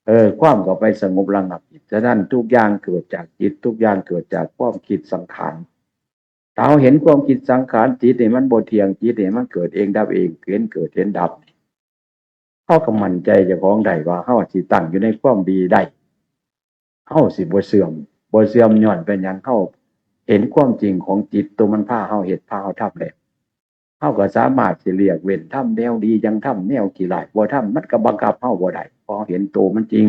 เออ ความก็ไปสงบระงับจิต ฉะนั้นทุกอย่างเกิดจากจิต ทุกอย่างเกิดจากความคิดสังขาร ถ้าเฮาเห็นความคิดสังขาร จิตนี่มันบ่เที่ยง จิตนี่มันเกิดเองดับเอง เห็นเกิดเห็นดับ เฮาก็มั่นใจเจ้าของได้ว่าเฮาสิตั้งอยู่ในความดีได้ เฮาสิบ่เสื่อม บ่เสื่อมย้อนเป็นหยัง เฮาเห็นความจริงของจิต ตัวมันพาเฮาเฮ็ด พาเฮาทำแล้ว เฮาก็สามารถสิเลือกเว้น ทำแนวดีจั่งทำ แนวขี้ร้ายบ่ทำ มันก็บังคับเฮาบ่ได้ เพราะเฮาเห็นตัวมันจริง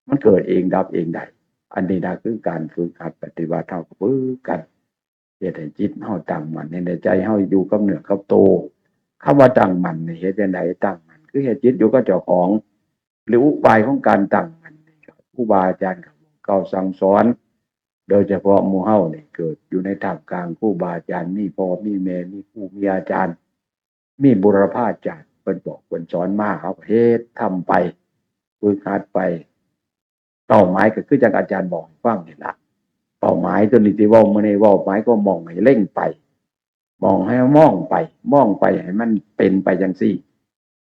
มันเกิดเองดับเองได้ อันนี้นะคือการฝึกหัดปฏิบัติ เฮาก็ฝึกกัน เฮ็ดให้จิตเฮาตั้งมั่น เฮ็ดให้ใจเฮาอยู่กับเนื้อกับตัว คำว่าตั้งมั่นนี่เฮ็ดจั่งใด ตั้งมั่นคือให้จิตอยู่กับเจ้าของ หรืออุบายของการตั้งมั่นนี่ครับ ครูบาอาจารย์ก็บอกกล่าวสั่งสอน โดยเฉพาะหมู่เฮานี่เกิดอยู่ในท่ามกลางครูบาอาจารย์ มีพ่อมีแม่ มีครูมีอาจารย์ มีบุรพาจารย์ เพิ่นบอกเพิ่นสอนมา เฮาก็เฮ็ดทำไป ฝึกหัดไป เป้าหมายก็คือจั่งอาจารย์บอกให้ฟังนี่ล่ะ เป้าหมายตัวนี้ที่เว้ามื้อนี้ เว้าหมายก็มองให้เล็งไป มองให้มองไป มองไปให้มันเป็นไปจั่งซี่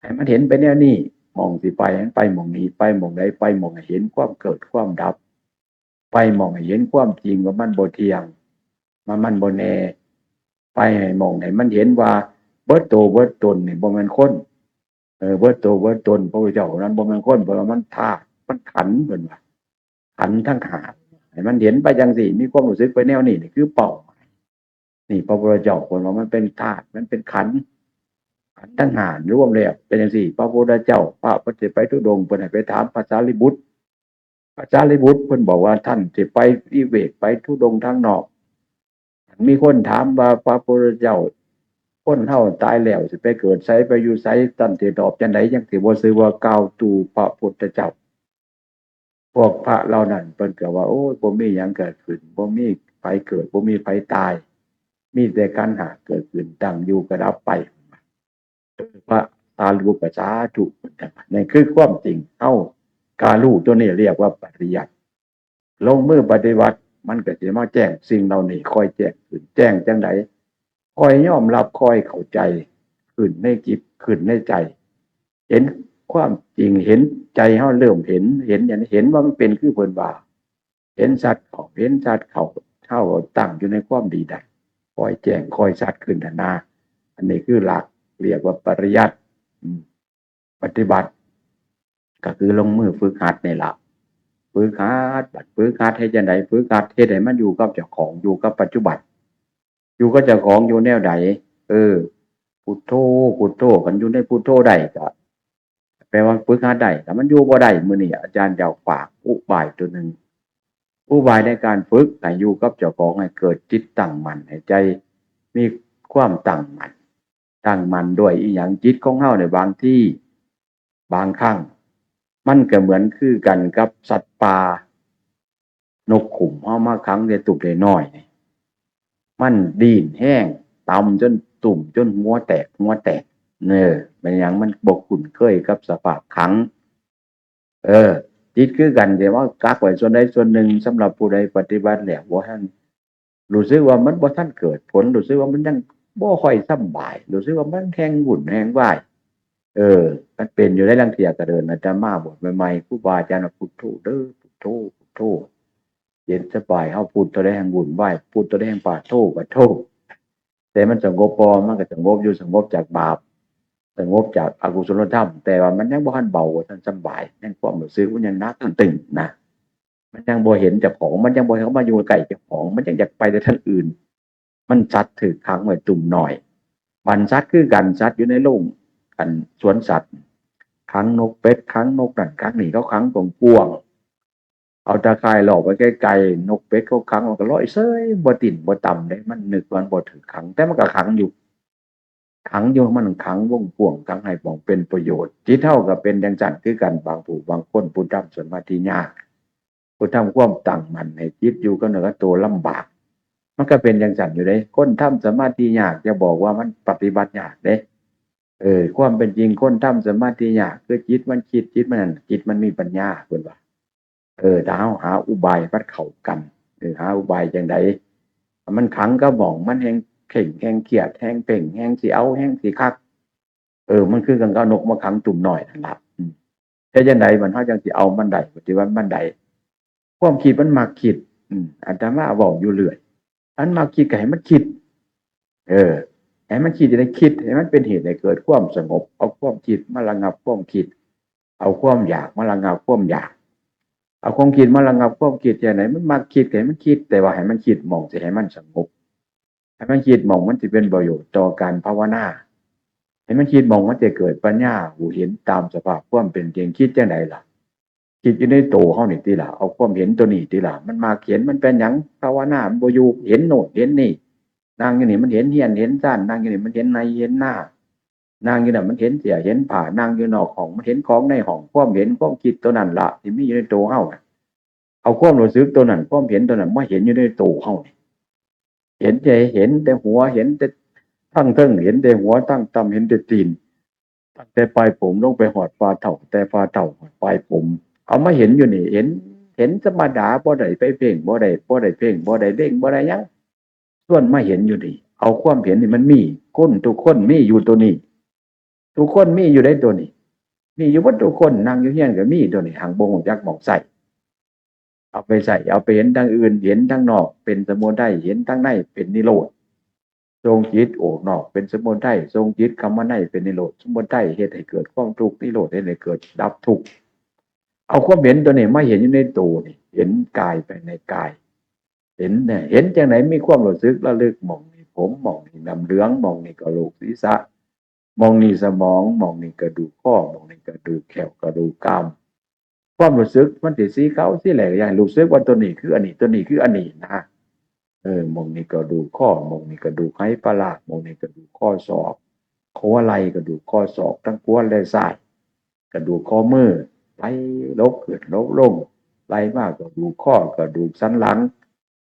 ให้มันเห็นไปแนวนี้ มองสิไปให้มันไปหม่องนี้ ไปหม่องใด ไปหม่องให้เห็นความเกิดความดับ ไปหม่องให้เห็นความจริงว่ามันบ่เที่ยง มัน มันบ่แน่ ไปให้หม่องให้มันเห็นว่าเบิดโตเบิดตนนี่บ่แม่นคน เออ เบิดโตเบิดตน พระพุทธเจ้านั้นบ่แม่นคน เพราะว่ามันธาตุ มันขันธ์ เพิ่นว่า ขันธ์ทั้งห้า ให้มันเห็นไปจั่งซี่ มีความรู้สึกไปแนวนี้ นี่คือเป้าหมาย นี่พระพุทธเจ้าเพิ่นว่ามันเป็นธาตุ มันเป็นขันธ์ ขันธ์ทั้งห้ารวมแล้วเป็นจั่งซี่ พระพุทธเจ้า พระเพิ่นสิไปธุดงค์ เพิ่นให้ไปถามพระสารีบุตร พระสารีบุตรเพิ่นบอกว่าท่านสิไปวิเวก ไปธุดงค์ทางนอก มีคนถามว่าพระพุทธเจ้า คนเฮาตายแล้วสิไปเกิดไส ไปอยู่ไส ท่านสิตอบจั่งใด จั่งสิบ่ซื่อว่ากล่าวตู่พระพุทธเจ้า พวกพระเหล่านั้นเพิ่นก็ว่า โอ้ย บ่มีหยังเกิดขึ้น บ่มีไผเกิด บ่มีไผตาย มีแต่ขันธ์ห้าเกิดขึ้น ตั้งอยู่ก็ดับไป พระสารีบุตรก็สาธุ นั่นคือความจริง เฮาก็รู้ตัวนี้เรียกว่าปริยัติ ลงมือปฏิบัติ มันก็สิมาแจ้งสิ่งเหล่านี้ ค่อยแจ้งขึ้น แจ้งจั่งใด ค่อยยอมรับ ค่อยเข้าใจ ขึ้นในจิต ขึ้นในใจ เห็นความจริง เห็นใจเฮาเริ่มเห็น เห็นอย่าง เห็นว่ามันเป็นคือเพิ่นว่า เห็นชัดเข้า เห็นชัดเข้า เฮาก็ตั้งอยู่ในความดีได้ ค่อยแจ้ง ค่อยชัดขึ้นหั้นนะ อันนี้คือหลัก เรียกว่าปริยัติ อืม ปฏิบัติ ก็คือลงมือฝึกหัดนี่ล่ะ ฝึกหัด บัดฝึกหัดเฮ็ดจั่งใด ฝึกหัดเฮ็ดให้มันอยู่กับเจ้าของ อยู่กับปัจจุบัน อยู่กับเจ้าของอยู่แนวใด เออ พุทโธ พุทโธ คันอยู่ในพุทโธได้ก็ แปลว่าฝึกหัดได้ แต่มันอยู่บ่ได้ มื้อนี้อาจารย์อยากฝากอุบายตัวหนึ่ง อุบายในการฝึกให้อยู่กับเจ้าของ ให้เกิดจิตตั้งมั่น ให้ใจมีความตั้งมั่น ตั้งมั่นด้วยอีหยัง จิตของเฮาเนี่ย บางที บางครั้ง มันก็เหมือนคือกันกับสัตว์ป่า นกขุมเฮามาขังในตุ่มน้อยๆนี่ มันดิ้นแฮง ตำจนตุ่มจนหัวแตก หัวแตก เน้อ เป็นหยัง มันบ่คุ้นเคยกับสภาพขัง เออ จิตคือกัน แต่ว่ากักไว้ส่วนใดส่วนหนึ่ง สำหรับผู้ใดปฏิบัติแล้วบ่ทัน รู้สึกว่ามันบ่ทันเกิดผล รู้สึกว่ามันยังบ่ค่อยสำบาย รู้สึกว่ามันแฮงวุ่นแฮงวาย เออ มันเป็นอยู่ในลางเทื่อ ก็เดิน อาตมาบวชใหม่ๆ ครูบาอาจารย์ว่า "พุทโธเด้อ พุทโธ พุทโธ เย็นสบาย" เฮาพุทโธได้แฮงวุ่นวาย พุทโธได้แฮงปาโธ ปาโธ แต่มันสงบบ่ มันก็สงบอยู่ สงบจากบาป สงบจากอกุศลธรรม แต่ว่ามันยังบ่ทันเบา บ่ทันสำบาย ยังความรู้สึกมันยังหนักตึงนะ มันยังบ่เห็นเจ้าของ มันยังบ่เข้ามาอยู่ใกล้เจ้าของ มันยังอยากไปแต่ทางอื่น มันสัตว์ถืกขังไว้ตุ่มน้อย บัดสัตว์คือกัน สัตว์อยู่ในโรง อันสวนสัตว์ ขังนกเป็ด ขังนกนั่นขังนี่ เขาขังกว้างๆ เอาตาข่ายล้อมไว้ไกลๆ นกเป็ดเขาขังมันก็ลอยเซย บ่ดิ้นบ่ตำเด้ มันนึกว่ามันบ่ถืกขัง แต่มันก็ขังอยู่ ขังอยู่ มันขังวงกว้าง ขังให้บ่เป็นประโยชน์ จิตเฮาก็เป็นจั่งซั้นคือกัน บางผู้บางคน ผู้ทำสมาธิยาก ผู้ทำความตั้งมั่นให้จิตอยู่กับเนื้อกับตัวลำบาก มันก็เป็นจั่งซั้นอยู่เด้ คนทำสมาธิยาก อย่าบอกว่ามันปฏิบัติยากเด้ เออ ความเป็นจริงคนทำสมาธิยาก คือจิตมันคิด จิตมันนั่น จิตมันมีปัญญา เพิ่นว่า เออ ถ้าเฮาหาอุบายมันเข้ากัน เออ หาอุบายจั่งใด มันขังกับหม่อง มันแฮงเคร่ง แฮงเครียด แฮงเพ่ง แฮงสิเอา แฮงสิคัก เออ มันคือกันกับนกมาขังตุ่มน้อยนั่นล่ะ อืม เฮ็ดจั่งใดมัน เฮาจั่งสิเอามันได้ ปฏิบัติมันได้ ความคิดมันมักคิด อืม อาตมาเว้าอยู่เรื่อย มันมักคิดก็ให้มันคิด เออ ให้มันคิด จะได้คิด ให้มันเป็นเหตุให้เกิดความสงบ เอาความคิดมาระงับความคิด เอาความอยากมาระงับความอยาก เอาความคิดมาระงับความคิด จั่งใดมันมักคิดก็ให้มันคิด แต่ว่าให้มันคิดหม่องสิให้มันสงบ ให้มันคิดหม่องมันสิเป็นประโยชน์ต่อการภาวนา ให้มันคิดหม่องมันจะเกิดปัญญา รู้เห็นตามสภาพความเป็นจริง คิดจั่งใดล่ะ คิดอยู่ในตัวเฮานี่ติล่ะ เอาความเห็นตัวนี้ติล่ะ มันมักเห็น มันเป็นหยัง ภาวนามันบ่อยู่ เห็นโน่นเห็นนี่ นั่งอยู่นี่มันเห็นเฮือนเห็นซาน นั่งอยู่นี่มันเห็นไฮ่เห็นนา นั่งอยู่นั่นมันเห็นเสื้อเห็นผ้า นั่งอยู่นอกห้องมันเห็นของในห้อง ความเห็นความคิดตัวนั้นล่ะที่มีอยู่ในตัวเฮาน่ะ เอาความรู้สึกตัวนั้น ความเห็นตัวนั้นมาเห็นอยู่ในตัวเฮานี่ เห็นแต่ เห็นแต่หัว เห็นแต่ทั้งเทิง เห็นแต่หัว ทั้งต่ำ เห็นแต่ตีน ตั้งแต่ปลายผมลงไปฮอดฝ่าเท้า แต่ฝ่าเท้าฮอดปลายผม เอามาเห็นอยู่นี่ เห็น เห็นธรรมดา บ่ได้ไปเพ่ง บ่ได้ บ่ได้เพ่ง บ่ได้เล็ง บ่ได้หยัง ส่วนมาเห็นอยู่นี่ เอาความเห็นนี่มันมี คนทุกคนมีอยู่ตัวนี้ ทุกคนมีอยู่ในตัวนี้ มีอยู่เบิดทุกคน นั่งอยู่เฮือนก็มีตัวนี้ หากบ่ฮู้จักหม่องใช้ เอาไปใช้ เอาไปเห็นทางอื่น เห็นทางนอกเป็นสมุทัย เห็นทางในเป็นนิโรธ ส่งจิตออกนอกเป็นสมุทัย ส่งจิตเข้ามาในเป็นนิโรธ สมุทัยเฮ็ดให้เกิดความทุกข์ นิโรธเฮ็ดให้เกิดดับทุกข์ เอาความเห็นตัวนี้มาเห็นอยู่ในตัวนี่ เห็นกายไปในกาย เห็นเนี่ย เห็นจั่งใดมีความรู้สึกระลึก หม่องนี่ผม หม่องนี่น้ำเหลือง หม่องนี่กะโหลกศีรษะ หม่องนี่สมอง หม่องนี่กระดูกคอ หม่องนี่กระดูกแข้ว กระดูกกราม ความรู้สึกมันสิสีขาวสีแดง อย่างรู้สึกว่าตัวนี้คืออันนี้ ตัวนี้คืออันนี้นะ เออ หม่องนี่กระดูกคอ หม่องนี่กระดูกไหปลาร้า หม่องนี่กระดูกข้อศอก หัวไหล่ กระดูกข้อศอก ทั้งขวาและซ้าย กระดูกข้อมือ ไหลลงขึ้นลงลง ไหลมากระดูกข้อ กระดูกสันหลัง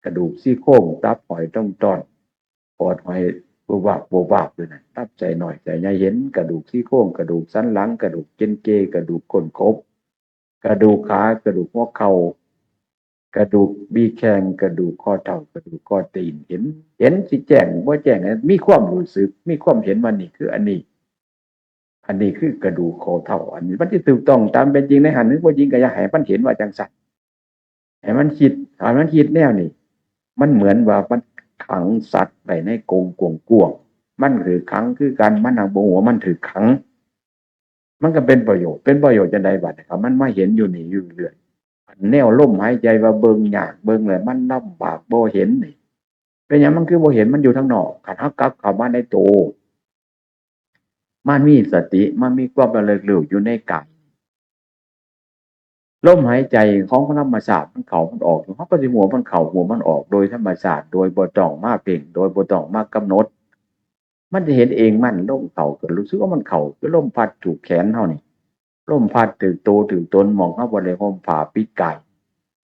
กระดูกซี่โครง ตับ ห้อย ต่อม ต้อน ปอด ห้อย บวบวาบ บวบวาบอยู่นั่น ตับ ไส้น้อย ไส้ใหญ่ เห็นกระดูกซี่โครง กระดูกสันหลัง กระดูกเกณฑ์เก กระดูกก้นกบ กระดูกขา กระดูกหัวเข่า กระดูกมีแข้ง กระดูกข้อเท้า กระดูกข้อตีน เห็น เห็นสิแจ้งบ่แจ้ง มีความรู้สึก มีความเห็นว่านี่คืออันนี้ อันนี้คือกระดูกข้อเท้า อันนี้มันสิถูกต้องตามเป็นจริงในหั่นหรือบ่จริง ก็อย่าให้มันเห็นว่าจั่งซั้น ให้มันคิด ให้มันคิดแนวนี้ มันเหมือนว่ามันขังสัตว์ไว้ในกรงกว้างๆ มันถืกขังคือกัน มันหั้งบ่ฮู้ว่ามันถืกขัง มันก็เป็นประโยชน์ เป็นประโยชน์จั่งใดบัดนี้ครับ มันมาเห็นอยู่นี่อยู่เรื่อย อันแนวลมหายใจว่าเบิ่งยาก เบิ่งแล้วมันลำบาก บ่เห็นนี่ เป็นหยังมันคือบ่เห็น มันอยู่ทางนอก คันเฮากลับเข้ามาในโต มันมีสติ มันมีความระลึกรู้อยู่ในกาย ลมหายใจของธรรมชาติมันเข้ามันออกอยู่ เฮาก็สิฮู้ว่ามันเข้า ฮู้ว่ามันออก โดยธรรมชาติ โดยบ่ต้องมาเพ่ง โดยบ่ต้องมากำหนด มันจะเห็นเองมัน ลมเข้าก็รู้สึกว่ามันเข้า คือลมพัดถูกแขนเฮานี่ ลมพัดถืกโตถืกตน หม่องเฮาบ่ได้ห่มผ้าปิดกาย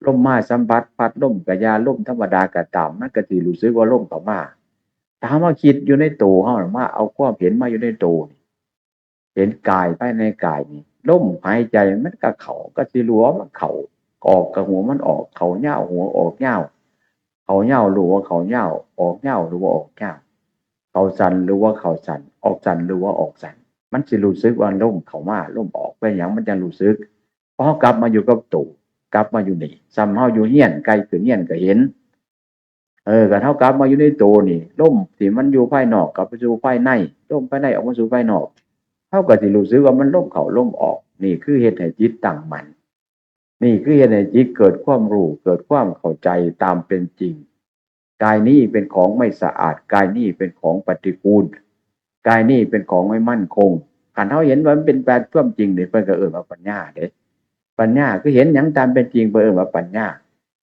ลมมาสัมผัส พัดลมก็อย่า ลมธรรมดาก็ตาม มันก็สิรู้สึกว่าลมเข้ามา ถ้าเฮามาคิดอยู่ในโตเฮาน่ะ มาเอาความเห็นมาอยู่ในโตนี่ เห็นกายภายในกายนี่ ลมหายใจมันก็เข้า ก็สิรู้ว่ามันเข้า ออกก็ฮู้มันออก เข้ายาวฮู้ออกยาว เข้ายาวรู้ว่าเข้ายาว ออกยาวรู้ว่าออกยาว เข้าสั้นรู้ว่าเข้าสั้น ออกสั้นรู้ว่าออกสั้น มันสิรู้สึกว่าลมเข้ามา ลมออก เป็นหยังมันจั่งรู้สึก เพราะเฮากลับมาอยู่กับโต กลับมาอยู่นี่ ส่ำเฮาอยู่เฮือน ไกลขึ้นเฮือนก็เห็น เออ คันเฮากลับมาอยู่ในโตนี่ ลมที่มันอยู่ภายนอกกลับไปสู่ภายใน ลมภายในออกมาสู่ภายนอก เฮาก็สิรู้สึกว่ามันลมเข้าลมออก นี่คือเฮ็ดให้จิตตั้งมั่น นี่คือเฮ็ดให้จิตเกิดความรู้ เกิดความเข้าใจตามเป็นจริง กายนี้เป็นของไม่สะอาด กายนี้เป็นของปฏิกูล กายนี้เป็นของไม่มั่นคง คันเฮาเห็นว่ามันเป็นแบบความจริงนี่ เพิ่นก็เอิ้นว่าปัญญาเด้ ปัญญาคือเห็นหยังตามเป็นจริง เพิ่นเอิ้นว่าปัญญา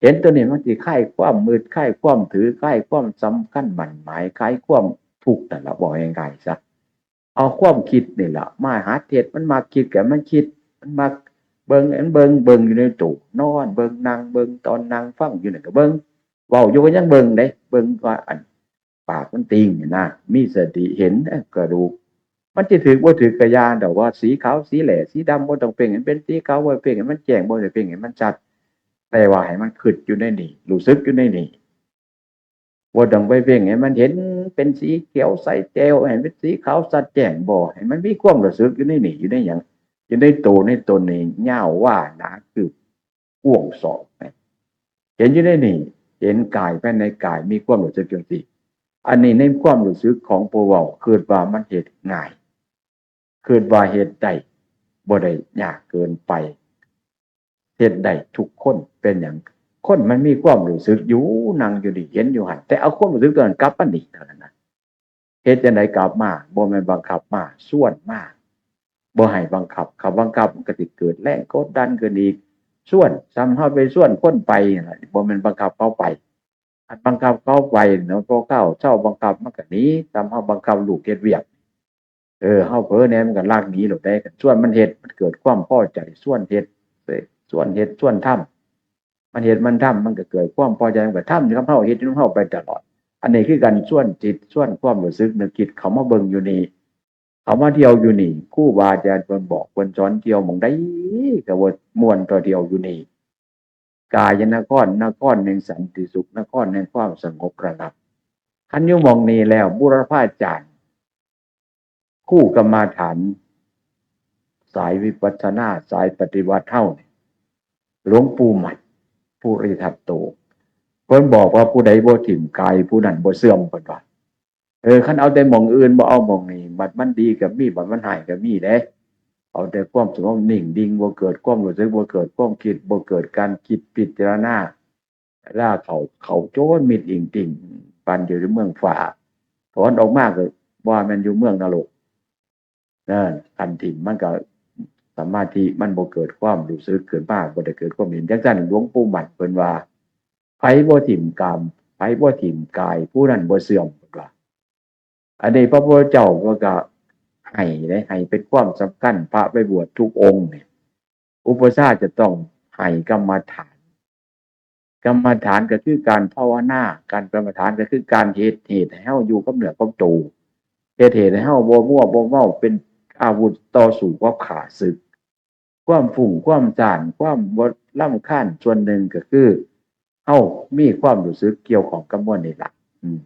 เห็นตัวนี้มันสิคลายความมืด คลายความถือ คลายความสำคัญหมั่นหมาย คลายความทุกข์นั่นล่ะ เว้าง่ายๆซะ เอาความคิดนี่ล่ะมาหัดเฮ็ด มันมักคิดก็ให้มันคิด มันมักเบิ่งก็ให้มันเบิ่ง เบิ่งอยู่ในโต นอนเบิ่ง นั่งเบิ่ง ตอนนั่งฟังอยู่นั่นก็เบิ่ง เว้าอยู่ก็ยังเบิ่งเด้ เบิ่งว่าอัน ปากมันติ่งนี่นะ มีสติเห็น เอ้ย กระดูก มันสิถืกบ่ถืกก็อย่าดอก ว่าสีขาวสีแหล่สีดำ บ่ต้องเพ่งให้มันเป็นสีขาว บ่เพ่งให้มันแจ้ง บ่ได้เพ่งให้มันชัด แต่ว่าให้มันคิดอยู่ในนี่ รู้สึกอยู่ในนี่ บ่ต้องไปเพ่งให้มันเห็นเป็นสีเขียวใสแจ๋ว ให้เป็นสีขาวชัดแจ้ง บ่ ให้มันมีความรู้สึกอยู่ในนี่ อยู่ในหยัง อยู่ในโตในตนนี่ ยาวว่าหนาคืบ กว้างศอกนะ เห็นอยู่ในนี่ เห็นกายภายในกาย มีความรู้สึกจั่งซี้ อันนี้ในความรู้สึกของผู้เว้า คิดว่ามันเฮ็ดง่าย คิดว่าเฮ็ดได้ บ่ได้ยากเกินไป เฮ็ดได้ทุกคน เป็นหยัง คนมันมีความรู้สึกอยู่ นั่งอยู่นี่ เห็นอยู่หั่น แต่เอาความรู้สึกตัวนั้นกลับมานี่เท่านั้นนะ เฮ็ดจั่งใดกลับมา บ่แม่นบังคับมา ชวนมา บ่ให้บังคับ คันบังคับมันก็สิเกิดแรงกดดันขึ้นอีก ชวน ส่ำเฮาไปชวนคนไปนั่นล่ะ บ่แม่นบังคับเขาไป คันบังคับเขาไปเนาะ พอเขาเซาบังคับมันก็หนี ส่ำเฮาบังคับลูกเฮ็ดเวียก เออ เฮาเผลอแหน่มันก็ลักหนีโลดเด้ ชวนมันเฮ็ด มันเกิดความพอใจ ชวนเฮ็ด เอ้ย ชวนเฮ็ด ชวนทำ มันเฮ็ดมันทำ มันก็เกิดความพอใจ มันก็ทำอยู่กับเฮา เฮ็ดอยู่นำเฮาไปตลอด อันนี้คือการชวนจิต ชวนความรู้สึกนึกคิดเข้ามาเบิ่งอยู่นี่ เข้ามาเที่ยวอยู่นี่ ครูบาอาจารย์เพิ่นบอก เพิ่นสอนเที่ยวหม่องใดก็ว่าม่วนต่อเที่ยวอยู่นี่ กายนคร นครแห่งสันติสุข นครแห่งความสงบระงับ คันอยู่หม่องนี้แล้ว บูรพาจารย์ ครูกรรมฐาน สายวิปัสสนา สายปฏิบัติเฮานี่ หลวงปู่หมัด ภูริทัตโต เพิ่นบอกว่าผู้ใดบ่ถิ่มกาย ผู้นั้นบ่เสื่อม เพิ่นว่า เออ คันเอาแต่หม่องอื่น บ่เอาหม่องนี้ บัดมันดีก็มี บัดมันร้ายก็มีเด้ เอาแต่ความสงบนิ่งดิ่ง บ่เกิดความรู้สึก บ่เกิดความคิด บ่เกิดการคิดพิจารณา เวลาเข้า เข้าโจนมิดอิงติ่ง ปานอยู่ในเมืองฟ้า ถอนออกมาก็ว่าแม่นอยู่เมืองนรก นะ คันถิ่มมันก็ สมาธิมันบ่เกิดความรู้สึกขึ้นมา บ่ได้เกิดความเห็น จั่งซั้นหลวงปู่หมัดเพิ่นว่า ไผบ่ถิ่มกาม ไผบ่ถิ่มกาย ผู้นั้นบ่เสื่อม เพิ่นว่า อันนี้พระพุทธเจ้าก็ ก็ให้เด้ ให้เป็นความสำคัญ พระไปบวชทุกองค์เนี่ย อุปัชฌาย์จะต้องให้กรรมฐาน กรรมฐานก็คือการภาวนา การกรรมฐานก็คือการเฮ็ด เฮ็ดให้เฮาอยู่กับเนื้อกับโต เฮ็ด เฮ็ดให้เฮาบ่มัวบ่เมา เป็นอาวุธต่อสู้กับข้าศึก ความฟุ้ง ความซ่าน ความบ่รำคาญ ส่วนหนึ่งก็คือ เฮามีความรู้สึกเกี่ยวข้องกับมวลนี่ล่ะ อืม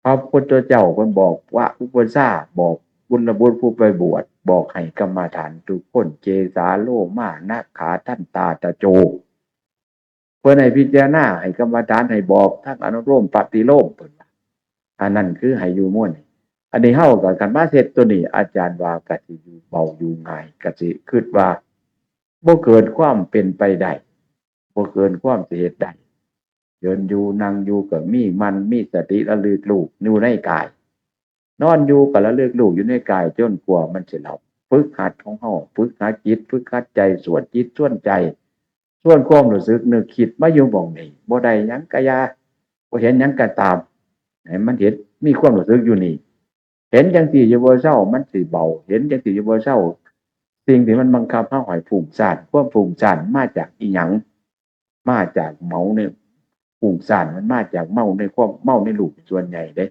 พระพุทธเจ้าเพิ่นบอกว่าอุปัชฌาย์ บอกกุลบุตรผู้ไปบวช บอกให้กรรมฐานทุกคน เกสา โลมา นาขา ทันตา ตะโจ เพิ่นให้พิจารณา ให้กรรมฐาน ให้บอกทั้งอนุโลมปฏิโลม เพิ่นว่า อันนั้นคือให้อยู่มวลนี่ อันนี้เฮาก็คันมาเฮ็ดตัวนี้ อาจารย์ว่ากะสิอยู่เบาอยู่ง่าย กะสิคิดว่าบ่เกินความเป็นไปได้ บ่เกินความสิเฮ็ดได้ ยืนอยู่นั่งอยู่ก็มีมัน มีสติระลึกรู้อยู่ในกาย นอนอยู่ก็ระลึกรู้อยู่ในกาย จนกว่ามันสิหลับ ฝึกหัดของเฮา ฝึกหัดจิต ฝึกหัดใจ สวดจิตสวดใจ ส่วนความรู้สึกนึกคิดมาอยู่หม่องนี้ บ่ได้หยังกะอย่า บ่เห็นหยังกะตาม ให้มันเห็น มีความรู้สึกอยู่นี่ เห็นจังซี่อยู่บ่เซา มันสิเบา เห็นจังซี่อยู่บ่เซา สิ่งที่มันบังคับเฮาให้ฟุ้งซ่าน ความฟุ้งซ่านมาจากอิหยัง มาจากเมาใน ฟุ้งซ่านมันมาจากเมาในความ เมาในรูปส่วนใหญ่เด้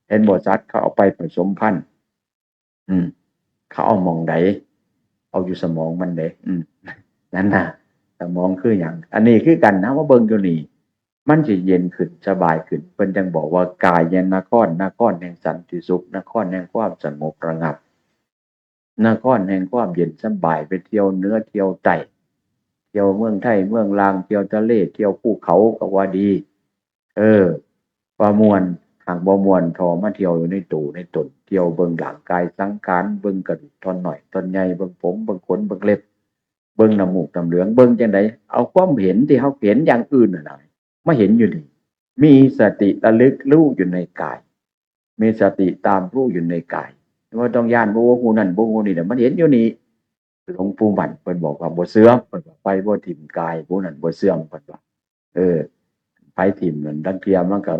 เห็นบ่ สัตว์เขาเอาไปผสมพันธุ์ อืม เขาเอาหม่องใด เอาอยู่สมองมันเด้ อืม นั่นน่ะ สมองคือหยัง อันนี้คือกันนะ มาเบิ่งอยู่นี่ มันสิเย็นขึ้น สบายขึ้น เพิ่นจั่งบอกว่ากายนคร นครแห่งสันติสุข นครแห่งความสงบระงับ นครแห่งความเย็นสบาย ไปเที่ยวเหนือเที่ยวใต้ เที่ยวเมืองไทยเมืองลาว เที่ยวทะเล เที่ยวภูเขาก็ว่าดี เออ ว่าม่วน หากบ่ม่วน ทอมาเที่ยวอยู่ในตัวในตน เที่ยวเบิ่งร่างกายสังขาร เบิ่งกระดูกท่อนน้อยท่อนใหญ่ เบิ่งผม เบิ่งขน เบิ่งเล็บ เบิ่งน้ำมูกน้ำเหลือง เบิ่งจั่งใด เอาความเห็นที่เฮาเห็นอย่างอื่นน่ะนะ มาเห็นอยู่นี่ มีสติระลึกรู้อยู่ในกาย มีสติตามรู้อยู่ในกาย บ่ต้องย้าน บ่ฮู้นั่น บ่ฮู้นี่นะ มันเห็นอยู่นี่ หลวงปู่มั่นเพิ่นบอกว่าบ่เสื่อม เพิ่นว่า ไผบ่ถิ่มกาย ผู้นั้นบ่เสื่อม เพิ่นว่า เออ ไผถิ่มนั่น ลางเทื่อมันก็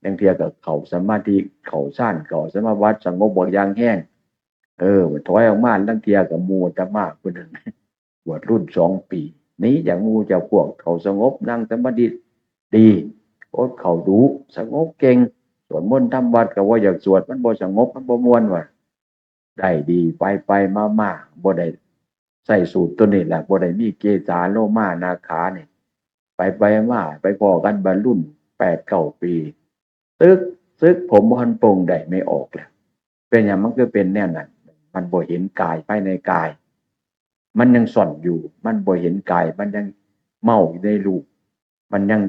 ลางเทื่อก็เข้าสมาธิ เข้าฌาน เข้าสมาบัติ สงบบักอย่างแฮง เออ ถอยออกมา ลางเทื่อก็หมู่อาตมาผู้หนึ่ง บวชรุ่นสองปี หนีจากหมู่จากพวก เข้าสงบ นั่งสมาธิดี อดข้าวดุ สงบเก่ง สวดมนต์ทำวัตรก็บ่อยากสวด มันบ่สงบ มันบ่ม่วน ว่า ได้ดี ไปไปมามา บ่ได้ใช้สูตรตัวนี้แหละ บ่ได้มีเกสา โลมา นาขานี่ ไปไปมา ไปพ้อกันบัดรุ่นแปดเก้าปี ตึก ตึกผมบ่ทันปลงได้ไม่ออกแล้ว เป็นหยังมันคือเป็นแนวนั้น มันบ่เห็นกายภายในกาย มันยังซ่อนอยู่ มันบ่เห็นกาย มันยังเมาอยู่ในรูป มันยัง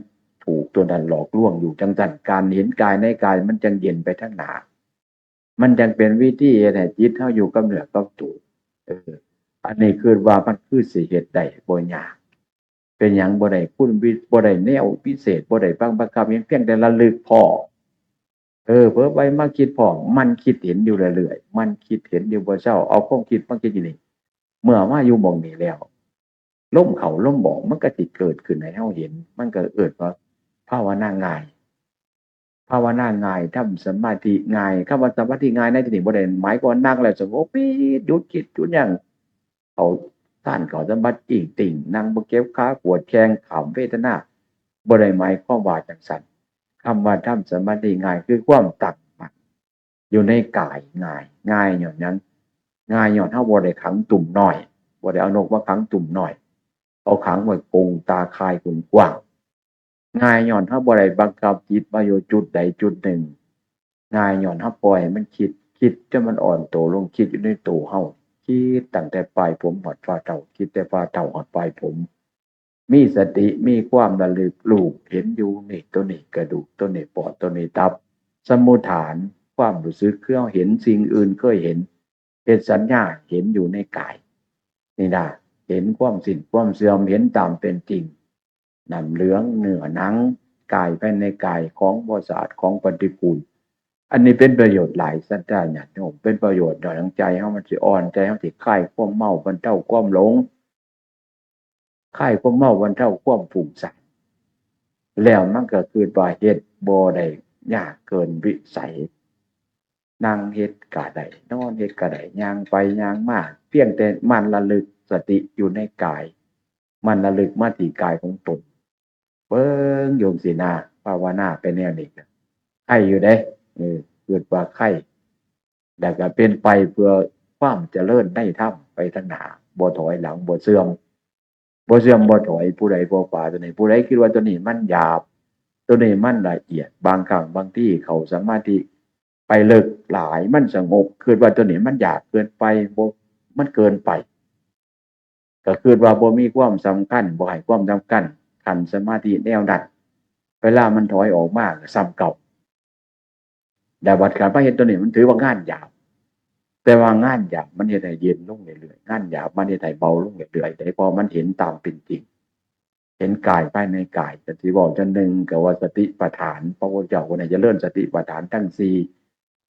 ถูกตัวนั้นหลอกลวงอยู่ จั่งซั้น การเห็นกายในกายมันจั่งเย็นไปทางหน้า มันจั่งเป็นวิธีเฮ็ดให้จิตเฮาอยู่กับเนื้อกับตัว เออ อันนี้คือว่ามันคือสิเฮ็ดได้บ่ยาก เป็นหยังบ่ได้คุณวิ บ่ได้แนวพิเศษ บ่ได้บัง บังคับหยัง เพียงแต่ระลึกพ้อ เออ เผลอไปมาคิดพ้อ มันคิดเห็นอยู่เรื่อยๆ มันคิดเห็นอยู่บ่เซา เอาความคิดมาคิดอยู่นี่ เมื่อมาอยู่หม่องนี้แล้ว ลมเข้าลมออก มันก็สิเกิดขึ้นให้เฮาเห็น มันก็เอิ้นว่าภาวนาง่าย ภาวนาง่าย ทำสมาธิง่าย คำว่าสมาธิง่ายในที่นี้บ่ได้หมายความว่านั่งแล้วสงบปิด หยุดคิด หยุดหยัง เข้าฌาน เข้าสมาธิ อิงติ่ง นั่งบ่เก็บขา ปวดแข้ง ข้ามเวทนา บ่ได้หมายความว่าจั่งซั้น คำว่าทำสมาธิง่าย คือความตั้งมั่นอยู่ในกายง่าย ง่ายย้อนหยัง ง่ายย้อนเฮาบ่ได้ขังตุ่มน้อย บ่ได้เอานกมาขังตุ่มน้อย เอาขังไว้กรงตาข่ายกว้างๆ ง่ายย้อนเฮาบ่ได้บังคับจิตมาอยู่จุดใดจุดหนึ่ง ง่ายย้อนเฮาปล่อยให้มันคิด คิดจนมันอ่อนตัวลง คิดอยู่ในตัวเฮา คิดตั้งแต่ปลายผมฮอดฝ่าเท้า คิดแต่ฝ่าเท้าฮอดปลายผม มีสติ มีความระลึกรู้ เห็นอยู่นี่ ตัวนี้กระดูก ตัวนี้ปอด ตัวนี้ตับ สมมุติฐาน ความรู้สึกคือเฮาเห็นสิ่งอื่นเคยเห็น เฮ็ดสัญญาเห็นอยู่ในกาย นี่นะ เห็นความสิ้นความเสื่อม เห็นตามเป็นจริง น้ำเหลือง เนื้อหนัง กายภายในกาย ของบ่สะอาด ของปฏิกูล อันนี้เป็นประโยชน์หลาย ศรัทธาญาติโยม เป็นประโยชน์หน่อย ทางใจเฮามันสิอ่อน ใจเฮาสิคลายความเมา บรรเทาความหลง คลายความเมา บรรเทาความฟุ้งซ่าน แล้วมันก็คิดว่าเฮ็ดบ่ได้ยากเกินวิสัย นั่งเฮ็ดก็ได้ นอนเฮ็ดก็ได้ ย่างไปย่างมา เพียงแต่หมั่นระลึกสติอยู่ในกาย หมั่นระลึกมาที่กายของตน เบิ่งอยู่จั่งซี้นะ ภาวนาไปแนวนี้ก็ไคอยู่เด้ เออ คิดว่าไค แล้วก็เป็นไปเพื่อความเจริญในธรรมไปทางหน้า บ่ถอยหลัง บ่เสื่อม บ่เสื่อมบ่ถอย ผู้ใดบ่ปาตัวนี้ ผู้ใดคิดว่าตัวนี้มันหยาบ ตัวนี้มันละเอียด บางครั้งบางทีเข้าสมาธิไปเลิกหลาย มันสงบ คิดว่าตัวนี้มันหยาบเกินไป บ่ มันเกินไป ก็คิดว่าบ่มีความสำคัญ บ่ให้ความสำคัญ ขั้นสมาธิแนวนั้น เวลามันถอยออกมาก็ซ้ำเก่า แต่บัดการมาเห็นตัวนี้มันถือว่างานหยาบ แต่ว่างานหยาบมันเฮ็ดให้เย็นลงเรื่อยๆ งานหยาบมันเฮ็ดให้เบาลงเรื่อยๆ แต่พอมันเห็นตามเป็นจริง เห็นกายภายในกาย ก็สิเว้าจั่งหนึ่งก็ว่าสติปัฏฐาน พระพุทธเจ้าคนนี้เจริญสติปัฏฐานทั้งสี่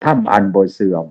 ธรรมอันบ่เสื่อม